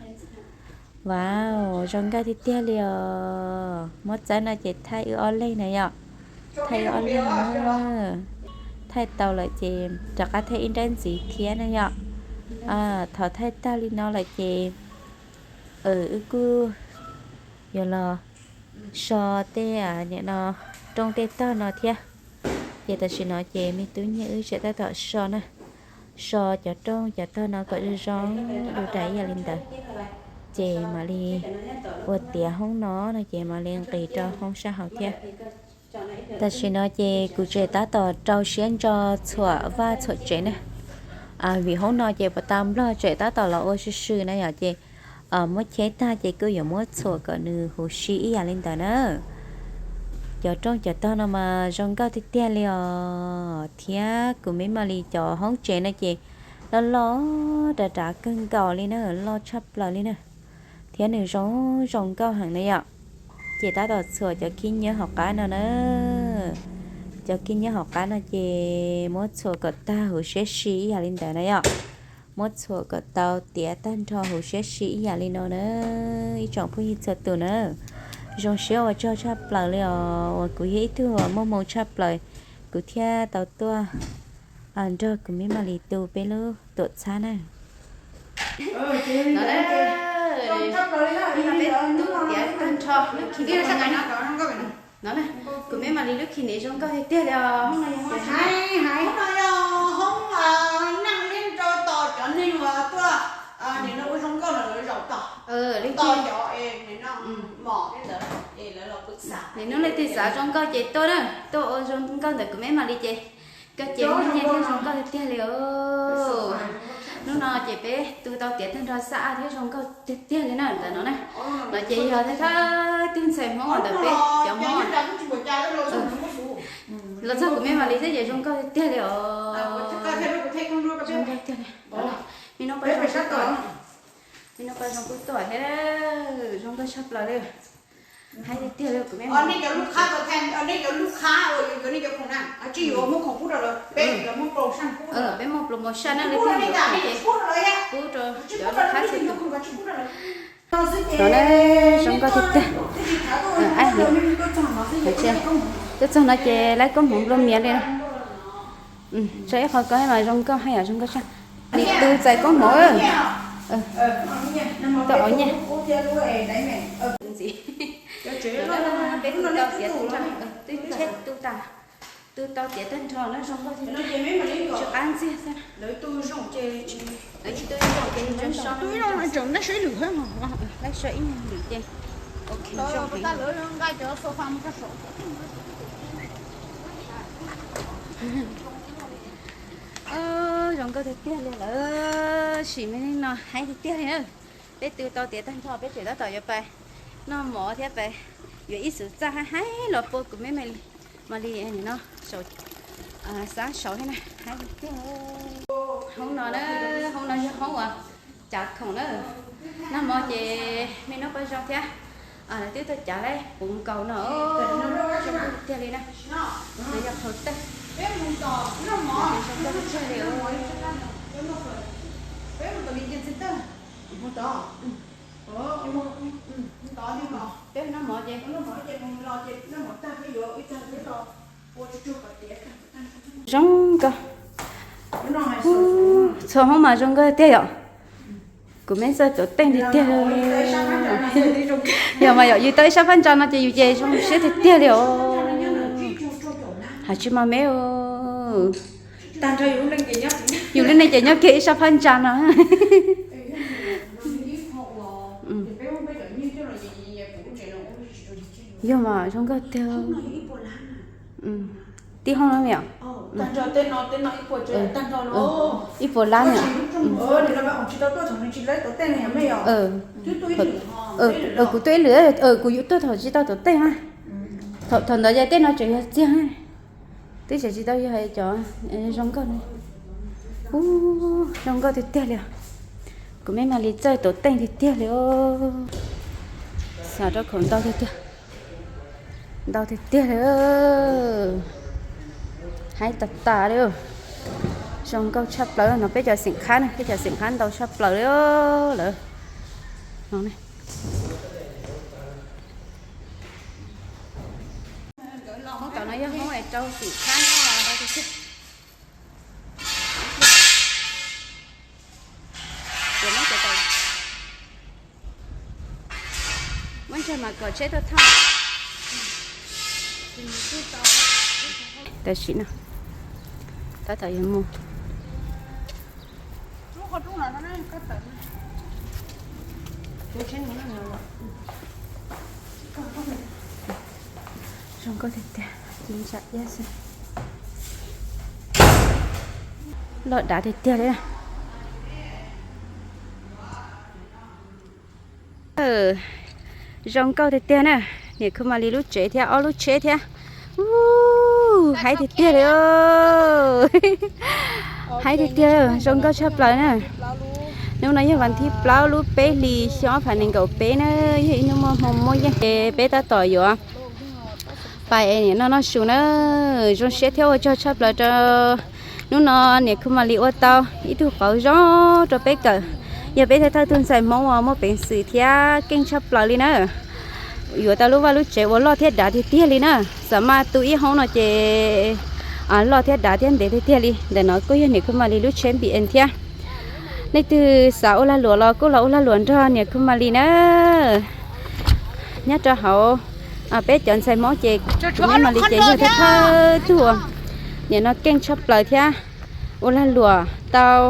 Wow, zoo nkauj tiag tiag li os. Muab txawb no ces thaij wb ob leeg na yom. Thaij wb ob leeg na. Thaij tau lawm ces rov qab thaij ib nrab ntxiv thiab na yom. Thaum thaij tag li no lawm ces wb kuj yuav los so tej nim no rooj tej tog no thiab. Ces tam sim no ces me tub Nyiaj wb tseem tab tom so na, so cov rooj cov tog no kom zoo zoo dua ib yam li ntawd, ces mam li ua tiav hoob no no ces mam li nqis rau hoob sab hauv thiab. Tam sim no ces kuv tseem tab tom rau siab ntso txhuam vaj txhuam tsev na, vim hoob no ces puas tas nplog tseem tab tom los ua sw sw na yom, ces muab cheb tag ces kuj yuav muab txhuam kom nws huv si ib yam li ntawd na. Cov rooj cov tog no mas zoo nkauj tiag tiag li os, thiab kuv me mam li cov hoob tsev no ces loj loj rav rav kawg nkaus li na, loj tshaj plaws li na, thiab nws zoo zoo nkauj heev na yom. Ces tab tom txhuam cov khib nyiab hauv qab no na, cov khib nyiab hauv qab no ces muab txhuam kom tag huv siab si ib yam li ntawd na yom. Muab txhuam kom tau tiav tag nrho huv siab si ib yam li no na, ib tsoom phooj ywg txhua tus na. Zoo siab ua tsaug tshaj plaws li os, uas kuv yog ib tug uas muaj hmoo tshaj plaws, kuv thiaj tau tuaj nrog kuv me mam li tu peb lub tuam txhab na. No peb tu tiav tag nrho lub khi no, kuv me mam li lub khi ne zoo nkauj tiag tiag li os. Hoob no yog hoob neej li rau tos cov neeg uas tuaj nim no ua zoo nkauj no lawv zaum tos, tos cov nim no mom li ntawd es lawv los pw xav, nim no leej twg xav zoo nkauj ces tuaj na, tuaj ua zoo nkauj ntawm kuv me mam li ces koj ces muaj nyiaj thiab zoo nkauj tiag tiag li os. Hnub no ces peb tu tau tiav tag nrho xab ab thiab zoo nkauj tiag tiag li na ntawm no na. No ces yog thawj thawj tug ntxhais Hmoob ntawm peb cov Hmoob los txog kuv me mam li thiab ces zoo nkauj tiag tiag li os. Zoo nkauj tiag li. Me nub paj zoo kuj tuaj, me nub paj zoo kuj tuaj thiab, zoo nkauj tshaj plaws li. Hais tiag tiag li kuv me mam li. Nej cov lub khab uas yuav nej cov khoom na, tsis yuav muab khoom pub rau lawv, peb muab promotion pub rau lawv, peb muab promotion na, leej twg yuav khoom ces pub rau cov lub khab txhua tus. Zoo nkauj tiag tiag. Tuaj txog no ces laib koob hmoov nplua mias li. Tso ib qho ko mas zoo nkauj haj yam zoo nkauj tshaj. Nim tu txais koob hmoov. Tau ua nyiaj. Peb tu tau tiav tag nrho, twb cheb tu tas, tu tau tiav tag nrho na, zoo nkauj tiag tiag, tsis qab ntxiag xwb. Lawv tsis tu zoo ces tseem so, laib so, laib so ib nyuag lwm ces ok zoo heev. Zoo nkauj tiag tiag li lawm, sim me no haib tiag tiag li na. Peb tu tau tiav tag nrho peb tseem tab tom yuav pais noj mov thiab pais yuav ib xuv txaj haib haib los pua kuv me mam li, mam li no xab saud thiab na, haib tiag tiag. Hoob no na, hoob no yog hoob uas cav khoom na. Noj mov ces me nub paj zoo thiab lawv twb tuaj cav laib puv nkaus no, zoo nkauj tiag li na. No yog qhov tawg, zoo nkauj tiag li. Peb noj mov ces zoo nkauj. Txhua hoob mas zoo nkauj tiag yom. Kuv me txawj tuav teej tiag tiag. Yog mas yom, yus tau ib sab phab ntsa no ces yus ces zoo siab tiag tiag li os. Hais tsis mas me, yus lub neej ces nyob kiag ib sab phab ntsa no. Yog mas zoo nkauj tiag. Tib hoob no yom, ib puas lab na. Kuv tuaj ib lwm, kuv yuav tuaj thaum tsis tau tuav teej na. Thaum ntawd ces tej no tseem yog txiag, twb tseem tsis tau yog cov zoo nkauj. Ub, zoo nkauj tiag tiag li. Kuv me mam li txawj tuav teej tiag tiag li. Xav rau khoom ntau tiag tiag. Ntau tiag tiag li. Haib tas tas li. Zoo nkauj tshaj plaws no, peb cov xeem qhab na, peb cov xeem qhab ntau tshaj plaws li lawm. Hoob tom no yog hoob es rau xeem qhab noj. Muab ntsaig mas kom tsheb tuaj thauj. Tam sim no tab tom yuav mus. Zoo nkauj tiag tiag, ci ntsa iab xwb. Loj dav tiag tiag li. Zoo nkauj tiag tiag na, niam Khu Ma Lis lub tsev thiab ob lub tsheb thiab. Haib tiag tiag li. Haib tiag tiag, zoo nkauj tshaj plaws na. Hnub no yog vas thib plaub lub peb hlis xyoo ob phav nees nkaum peb na, yog ib hnub muaj hmoo muaj yeej ces peb tab tom yuav pais es niam noj noj su na. Zoo siab thiab ua tsaug tshaj plaws rau hnub no niam Khu Ma Lis ua tau ib tug qauv zoo rau peb kawm. Yog peb thawj thawj tug ntxhais Hmoob uas muaj peev xwm thiab keej tshaj plaws li na. Yuav tau lub vaj lub tsev uas loj thiab dav tiag tiag li na. Xam maj tu ib hoob no ces loj thiab dav thiab ntev tiag tiag li. Ntawm no kuj yog niam Khu Ma Lis lub tsheb B M thiab. Leej twg xav ua lag luam los kuj los ua lag luam nrog niam Khu Ma Lis na. Nyob rau hauv peb cov ntxhais Hmoob ces kuv niam Khu Ma Lis ces yog thawj thawj tug uas nim no keej tshaj plaws thiab ua lag luam tau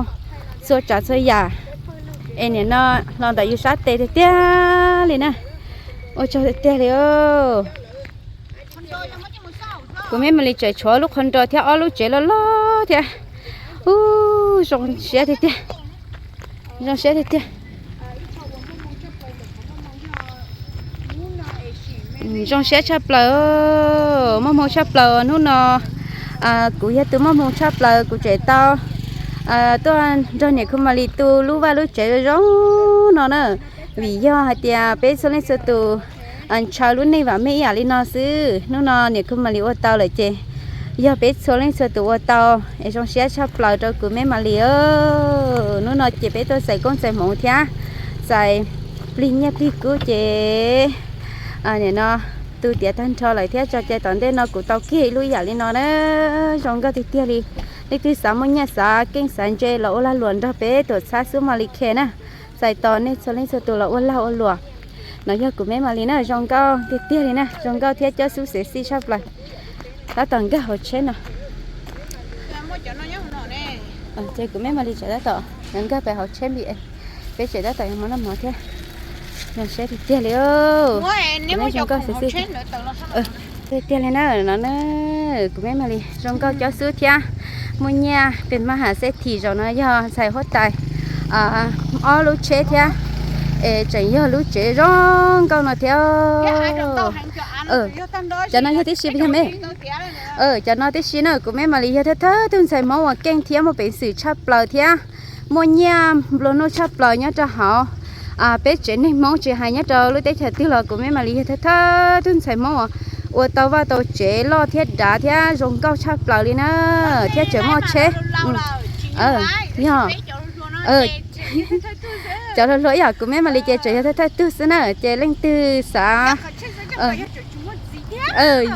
txhua tsav txhua yam es nim no los ntawm yus sab tes tiag tiag li na. Ua tsaug tiag tiag li. Kuv niam Khu Ma Lis tseem tshuav lub qhov nrog thiab ob lub tsev loj loj thiab. Ub, zoo siab tiag tiag. Zoo siab tiag tiag. Zoo siab tshaj plaws, muaj hmoo tshaj plaws hnub no. Kuv yog tus muaj hmoo tshaj plaws, kuv tseem tau tuaj nrog niam Khu Ma Lis tu lub vaj lub tsev zoo no na. Vim yog hais tias peb txhua leej txhua tus ntshaw lub neej vam meej ib yam li no xwb. Hnub no niam Khu Ma Lis ua tau lawm ces yog peb txhua leej txhua tus ua tau es zoo siab tshaj plaws rau kuv niam Khu Ma Lis. Hnub no ces peb tuaj txais koob txais hmoov thiab txais plig nyiaj plig kub ces nim no tu tiav tag nrho lawm thiab tso cai tom ntej no kuv tau kiag ib lub yam li no na. Zoo nkauj tiag tiag li. Leej twg xav muaj nyiaj xav keej xav ntse los ua lag luam nrog peb tuam txhab xub Ma Lis Khe na. Txais tos nej txhua leej txhua tus los ua lag ua luam. No yog kuv niam Khu Ma Lis na, zoo nkauj tiag tiag li na, zoo nkauj thiab cob xub xev xij tshaj plaws. Tab tom nkag hauv tsheb no. Ces kuv niam Khu Ma Lis tseem tab tom nkag pem hauv tsheb B M, peb tseem tab tom yuav mus noj mov thiab. Zoo siab tiag tiag li. Kuv niam zoo nkauj xwb xwb tiag tiag li na no na. Kuv niam Khu Ma Lis zoo nkauj cob xub thiab muaj nyiaj pem maj has xeb thim zaum no yog ntxhais huab tais ob lub tsheb thiab es tseem yog lub tsev zoo nkauj no thiab. Cov no yog tib si puas yog me? Cov no tib si na, kuv niam Khu Ma Lis yog thawj thawj tug ntxhais Hmoob uas keej thiab muaj peev xwm tshaj plaws thiab muaj nyiaj nplua nuj tshaj plaws nyob rau hauv peb tsev neeg Hmoob tsis hais nyob rau lub teb chaws twg los kuv niam Khu Ma Lis yog thawj thawj tug ntxhais Hmoob uas ua tau vaj tau tsev loj thiab dav thiab zoo nkauj tshaj plaws li na, thiab tseem muaj tsheb. Yog cov hluas hluas ib yam kuv niam Khu Ma Lis ces tseem yog thawj thawj tug xwb na, ces leej twg xav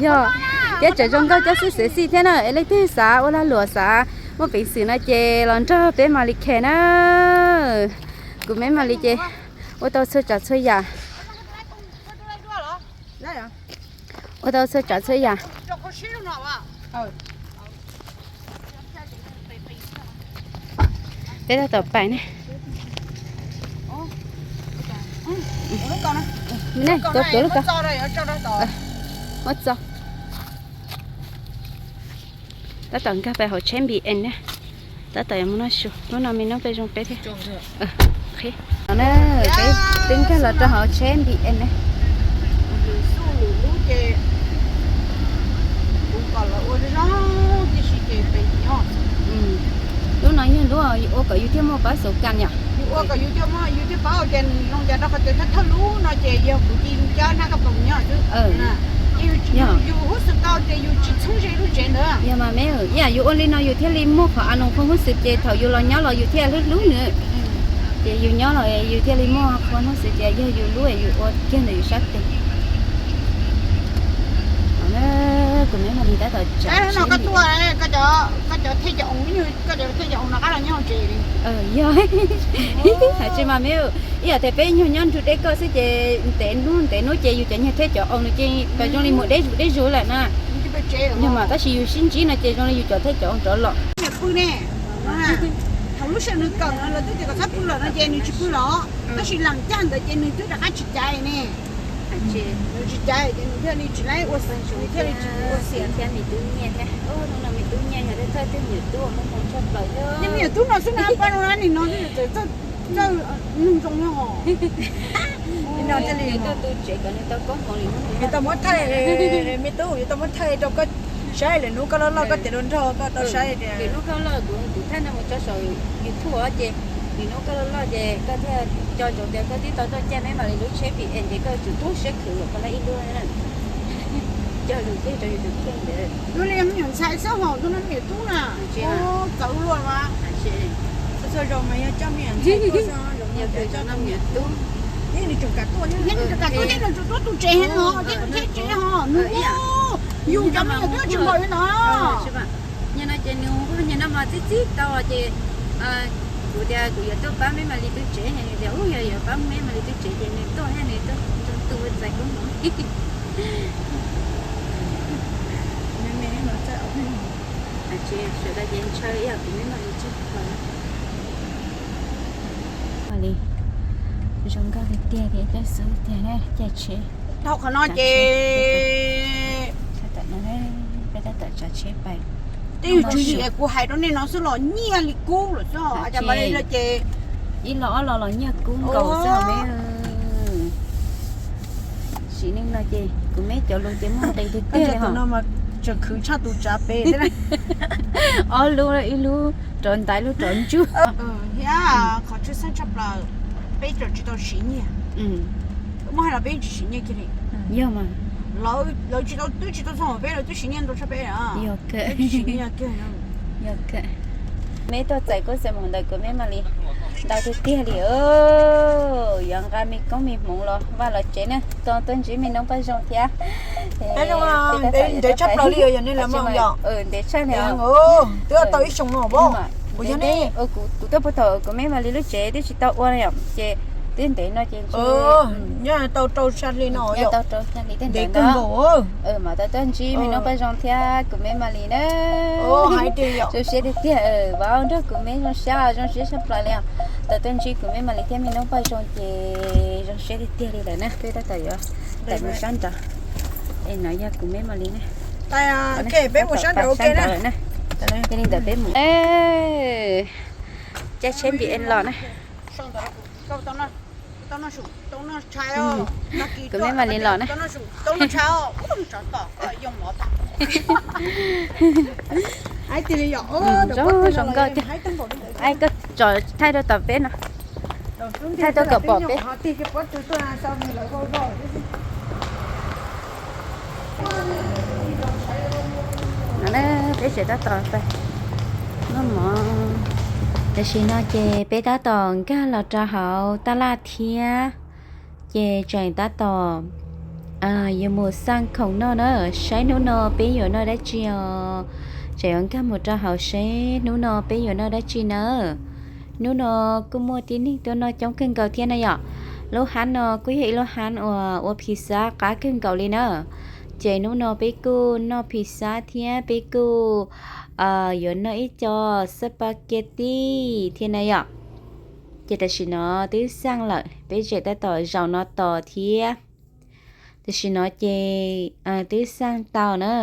yog thiab tseem zoo nkauj cob xub xev xij thiab na, es leej twg xav ua lag luam xav muaj peev xwm no ces los nrog peb Ma Lis Khe na. Kuv niam Khu Ma Lis ces ua tau txhua tsav txhua yam. Ua tau txhua tsav txhua yam. Peb tab tom pais ne. Tuav lub ko. Muab txo. Tab tom nkag pais hauv tsheb B M ne. Tab tom yuav mus noj su, hnub no me noob peb zoo peb thiab. Peb twb nkag los rau hauv tsheb B M ne. Lub no yog lub ua kom yus thiaj muaj pab xauv kas yom. Yus ua kom yus thiaj muaj, yus thiaj paub tias nws zoo cas rau qhov tias thawj thawj lub no ces yog kuv ci cab hnab kab paus nyob xwb. Yus huab xwm tau tias yus tsis txhob ze lub tsev ntawd. Yog mas me, ib yam yus ua li no yus thiaj li muaj qhov a noos qhua hnub xwm ces thaum yus los nyob los yus thiaj hlub hlub nws. Ces yus nyob los yus thiaj li muaj qhua hnub xwm ces yog yus lub yus ua kiag ntawm yus sab tes. Kuv me Maj Lis tab tom tsam no koj tuaj, koj cov thej cov oo, koj cov thej cov oo no qab los nyob hauv tsev li. Yog, hais tsis mas me, ib yam tias peb nyuag nyob nrug deb koj xwb ces ntev hnub ntev hnub ces yus cov nyuag thej cov oo no ces pab zoo li mus deb zus deb zus lawm na. Yog mas tab sis yus sib ntsib no ces zoo li yus cov thej cov oo rov los. Pw ne, thaum lub sij hawm nws kawm no lawv twb tias kom txhob pw lawm no ces nws tsis pw los, tab sis lam caj ntawd ces nws twb rov qab tsis caiv ne. Nws tsis caiv ces nws thiaj li tsis laib ua, nws thiaj li tsis ua xiam thiab. Me tub nyiaj thiab, hnub no me tub nyiaj yog thawj thawj twg me nyuam tub muaj hmoo tshaj plaws thiab. Me nyuam tub no xwb na, pab no nim no txawj nug zoo no. Yus tau tu tsev kom nws tau koob hmoov li, yus tau muab thaij, me tub, yus tau muab thaij rau koj saib lwm hnub koj loj loj koj tias dua nrog koj tau saib tias lwm hnub koj loj kuv kuv thaij no mus tso saum YouTube ces lwm hnub koj loj loj ces koj thiaj co ntsoov tias koj twb tau tuaj caij me Maj Lis lub tsheb P M ces koj tsum tu siab khwv kom koj laib ib lub na. Cog lus kiag rau yus tus kheej ntawd. Tus li me nyuam ntxhais xwb hos tus no me nyuam tub na. Txawv luaj mas. Txhua txhua zaus mas yog coj me nyuam ntxhais tuaj xwb, yog coj me nyuam tub. Thiab nws tseem kam tuaj, thiab nws tseem kam tuaj, thiab nws tseem tuaj tu tsev heev no, thiab nws tseem tsev hos nws, yus cov me nyuam tub tsis npaum li no. Nyias no ces nws nquag nyias no mas txib txib tau ces kuv tias kuv yuav tuaj pab me Maj Lis tu tsev, nws tias ub yog yuav pab me Maj Lis tu tsev ces nws tuaj thiab nws tuaj nrog tu txais koob hmoov. Sawv daws ces ntshaw ib yam kuv me Maj Lis tsis pom. Maj Lis zoo nkauj tiag tiag thiab coj xub tiag na, caij tsheb. Dhau qhov no ces peb tab tom tsav tsheb pais. Tej yus tswv yim kuv hais rau nej no xwb los nyiaj li kub lawm xwb, cas Maj Lis no ces ib los ob los los nyiaj kub nkaus xwb me. Sim neej no ces kuv me cov lus ces muaj nqis tiag tiag li hos. Tseem khwv tshaj tus tsav pem thiab. Ob lub, ib lub rov ntaiv, lub rov ntsuj. Thiab qhov tshwj xeeb tshaj plaws, peb tseem tsis tau siv nyiaj. Muab hais los peb tsis siv nyiaj kiag li. Yog mas. Lawv tsis tau, twb tsis tau txog peb, lawv twb siv nyiaj ntau tshaj peb. Yog kawg. Yog kawg. Me tuaj txais koob xeem ntawm kuv me Maj Lis ntau tiag tiag li. Yuav nqa me koob me hmoov los vaj los tsev na, tuaj ntsib me noob Paj Zoo thiab. Ntev tshaj plaws li, yog nej los mas yog ntev tshaj li. Twb tau ib xyoos no, kuv tuaj puag thaum kuv me Maj Lis lub tsev twb tsis tau ua yom, ces twb ntev no ces nyob tau rau xya hli no, tau rau xya hli tej ntawd kawg nkaus. Mas tau tuaj ntsib me noob Paj Zoo thiab kuv me Maj Lis na. Zoo siab tiag tiag, vauv nrog kuv me zoo siab, zoo siab tshaj plaws li os. Tau tuaj ntsib kuv me Maj Lis thiab me noob Paj Zoo ces zoo siab tiag tiag li lawm na. Peb tab tom yuav tawm mus sab nraud. Es no yog kuv me Maj Lis na. Peb mus sab nraud ua ke na. Cia li ntawd peb mus. Caij tsheb npis es los na. Kuv me Maj Lis los na. Zoo zoo nkauj tiag. Koj tso thaij rau tom peb no, thaij rau kom pom peb. No peb tseem tab tom pais noj mov. Tam sim no ces peb tab tom nkag los rau hauv tab laj thiab, ces tseem tab tom yuav mus xaj khoom noj na, saib hnub no peb yuav noj dab tsi os. Tseem yuav nkag mus rau hauv saib hnub no peb yuav noj dab tsi na. Hnub no kuj muaj tib neeg tuaj noj coob kawg nkaus thiab na yom. Lub hab no kuj yog ib lub hab uas ua phi xab qab kawg nkaus li na. Ces hnub no peb kuj noj phi xab thiab peb kuj yuav noj ib co xab pas kes tij thiab na yom. Ces tam sim no twb xaj lawm, peb tseem tab tom zaum no tos thiab. Tam sim no ces twb xaj tau na,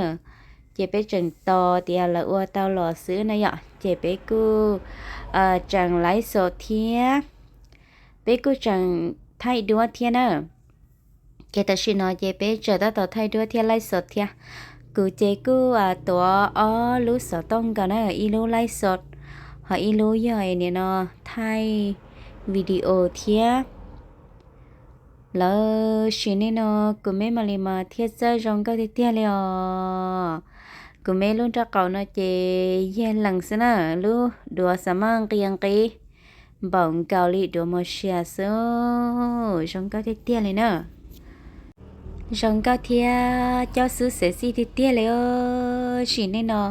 ces peb tseem tos tias lawv ua tau los xwb na yom, ces peb kuj tseem laib xos thiab, peb kuj tseem thaij duab thiab na. Ces tam sim no ces peb tseem tab tom thaij duab thiab laij xos thiab. Kuv ces kuj tuav ob lub xov tooj nkaus na, ib lub laij xos, ho ib lub yog nim no thaij video thiab. Lawv sim neej no kuv me Maj Lis mas thiaj txawj zoo nkauj tiag tiag li os. Kuv me lub nraub qaum no ces yag lees xwb na, lub duav xav maj nqis nqis npaum nkaus li duav mos sia xwb, zoo nkauj tiag tiag li na. Zoo nkauj thiab cob xub xev xij tiag tiag li os. Sim neej no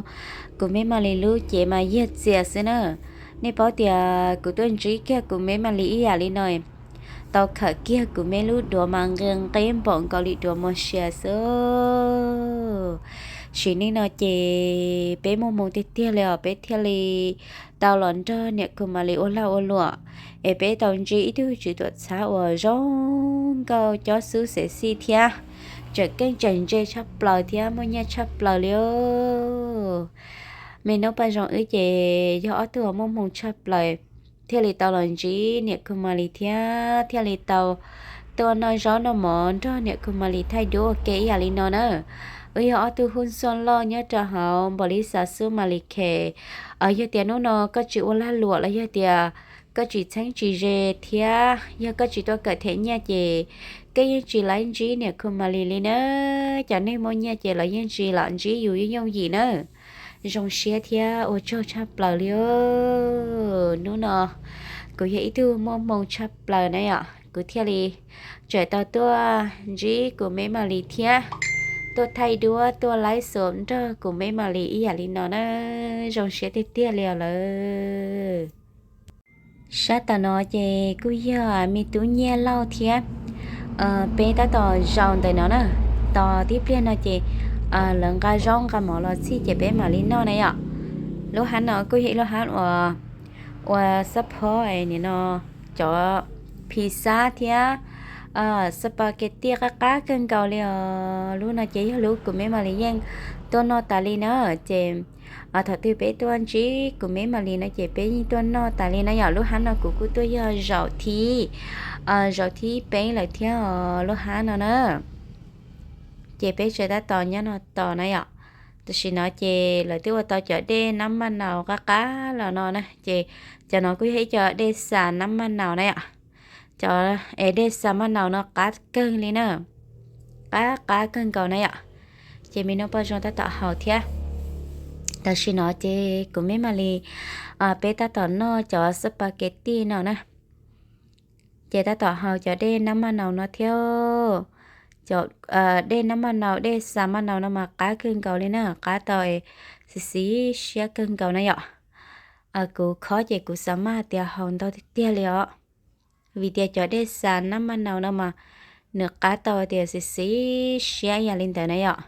kuv me Malis lub cev mas yag txias xwb na. Nej paub tias kuv tuaj ntsib kiag kuv me Malis ib yam li no, tau khawm kiag kuv me lub duav mas nqe nqeb npaum nkaus li duav mos sia xwb. Sim neej no ces peb muaj hmoo tiag tiag li os, peb thiaj li tau los nrog niam Khu Malis ua lag ua luam, es peb tau ntsib ib tug tswv tuam txhab uas zoo nkauj cob xub xev xij thiab tseem keej tseem ntse tshaj plaws thiab muaj nyiaj tshaj plaws li os. Me noob paj zoo wb ces yog ob tug uas muaj hmoo tshaj plaws, thiaj li tau los ntsib niam Khu Malis thiab thiaj li tau tuaj noj zaub noj mov nrog niam Khu Malis thaij duab ua ke ib yam li no na. Wb yog ob tug hub xoj loj nyob rau hauv npaum li xav xub Malis khes. Yog tias hnub no koj tsis ua lag luam los yog tias koj tsis txheeb tsis ze thiab yog koj tsis tuaj kawm them nyiaj ces koj yeej tsis laib ntsib niam Khu Malis li na. Cov neeg muaj nyiaj ces los yeej tsis lam ntsib yus yooj yooj yim na. Zoo siab thiab ua tsaug tshaj plaws li os. Hnub no kuv yog ib tug muaj hmoo tshaj plaws na yom, kuv thiaj li tseem tau tuaj ntsib kuv me Malis thiab tuaj thaij duab tuaj laib xus nrog kuv me Malis ib yam li no na. Zoo siab tiag tiag li os lawm. Sab tom no ces kuj yog me tub Nyiaj Lauj thiab peb tab tom zaum ntawm no na. Tos tib pliag no ces lawv nqa zaub nqa mov los txhij ces peb mam li noj na yom. Lub hab no kuj yog ib lub hab uas ua xab phob nim no cov phi xab thiab xab pas kes tiaj qab qab kawg nkaus li os. Lub no ces yog lub kuv me Malis yeej tuaj noj tas li na. Ces thaum twg peb tuaj ntsib kuv me Malis no ces peb yeej tuaj noj tas li na yom. Lub hab no kuv kuj tuaj yog zaum thib, zaum thib peb lawm thiab os lub hab no na. Ces peb tseem tab tom nyob no tos na yom. Tam sim no ces lawv twb ua tau cov dej nab maj naus qab qab los no na ces cov no kuj yog ib co dej xas nab maj naus na yom. Cov es dej xas maj naus no qab kawg li na, qab qab kawg nkaus na yom. Ces me noob paj zoo tab tom haus thiab. Tam sim no ces kuv me Malis peb tab tom noj cov xab pas kes tij no na. Ces tab tom haus cov dej nab maj naus no thiab. Cov dej nab maj naus dej xas maj naus no mas qab kawg nkaus li na, qab tau es xiv xiv siab kawg nkaus na yom. Kuv khob ces kuv xav maj tias haus ntau tiag tiag li os. Vim tias cov dej xas nab maj naus no mas nws qab tau tias xiv xiv siab ib yam li ntawd na yom.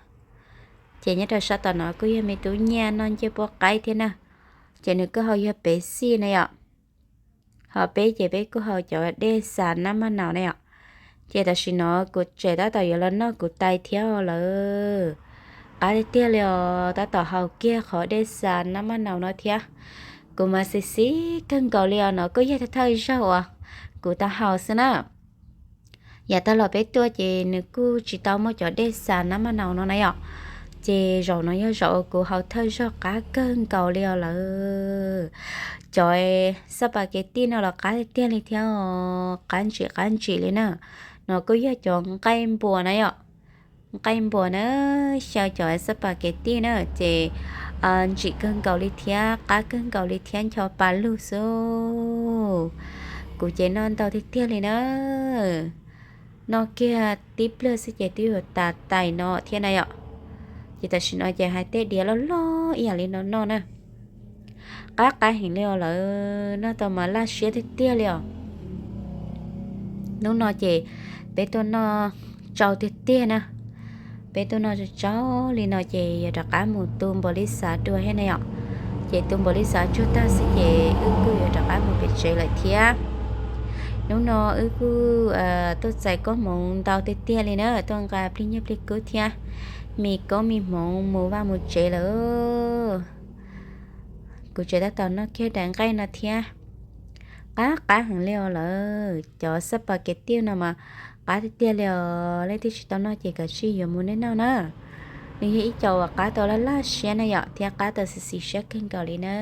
Ces nyob rau sab tom no kuj yog me tub Nyiaj noj ncej puab qaib thiab na. Ces nws kuj haus yog pev xij na yom. Ho peb ces peb kuj haus cov dej xas nab maj naus na yom. Ces tam sim no kuv tseem tab tom yuav los noj kuv tais thiab lawm. Qab tiag tiag li os, tab tom haus kiag qhov dej xas nab maj naus no thiab. Kuv mas xiv xiv kawg nkaus li os, no kuj yog thawj zaug uas kuv tau haus xwb na. Yav tag los peb tuaj ces nws kuj tsis tau muaj cov dej xas nab maj naus no na yom. Ces zaum no yog zaum uas kuv haus thawj zaug qab kawg nkaus li os lawm. Cov xab pas kes tij no los qab tiag tiag li thiab, qab ntsim qab ntsim li na. No kuj yog cov nqaij npuas na yom. Nqaij npuas na, xyaw cov xab pas kes tij na ces ntsim kawg nkaus li thiab qab kawg nkaus li thiab ncho pa lug xwb. Kuv ces noj ntau tiag tiag li na. Noj kiag tib pliag xwb ces twb yuav tas tais no thiab na yom. Ces tam sim no ces hais tej diav loj loj ib yam li no noj na. Qab qab heev li os lawm, noj tau mas laj siab tiag tiag li os. Hnub no ces peb tuaj noj tsau tiag tiag na. Peb tuaj noj tsau li no ces yuav rov qab mus tu npaum li xav dua thiab na yom. Ces tu npaum li xav tsuag tag xwb ces wb kuj yuav rov qab mus pem tsev lawm thiab. Hnub no wb kuj tuaj txais koob hmoov ntau tiag tiag li na, tuaj nqa plig nyiaj plig kub thiab me koob me hmoov mus vaj mus tsev lawm. Kuv tseem tab tom noj kiag daim nqaij no thiab. Qab qab heev li os lawm, cov xab pas kes tij no mas qab tiag tiag li os. Leej twg tsis tau noj ces kav tsij yuav mus nej noj na. Nws yog ib co uas qab tau laj laj siab na yom, thiab qab tau xis xis siab kawg nkaus li na.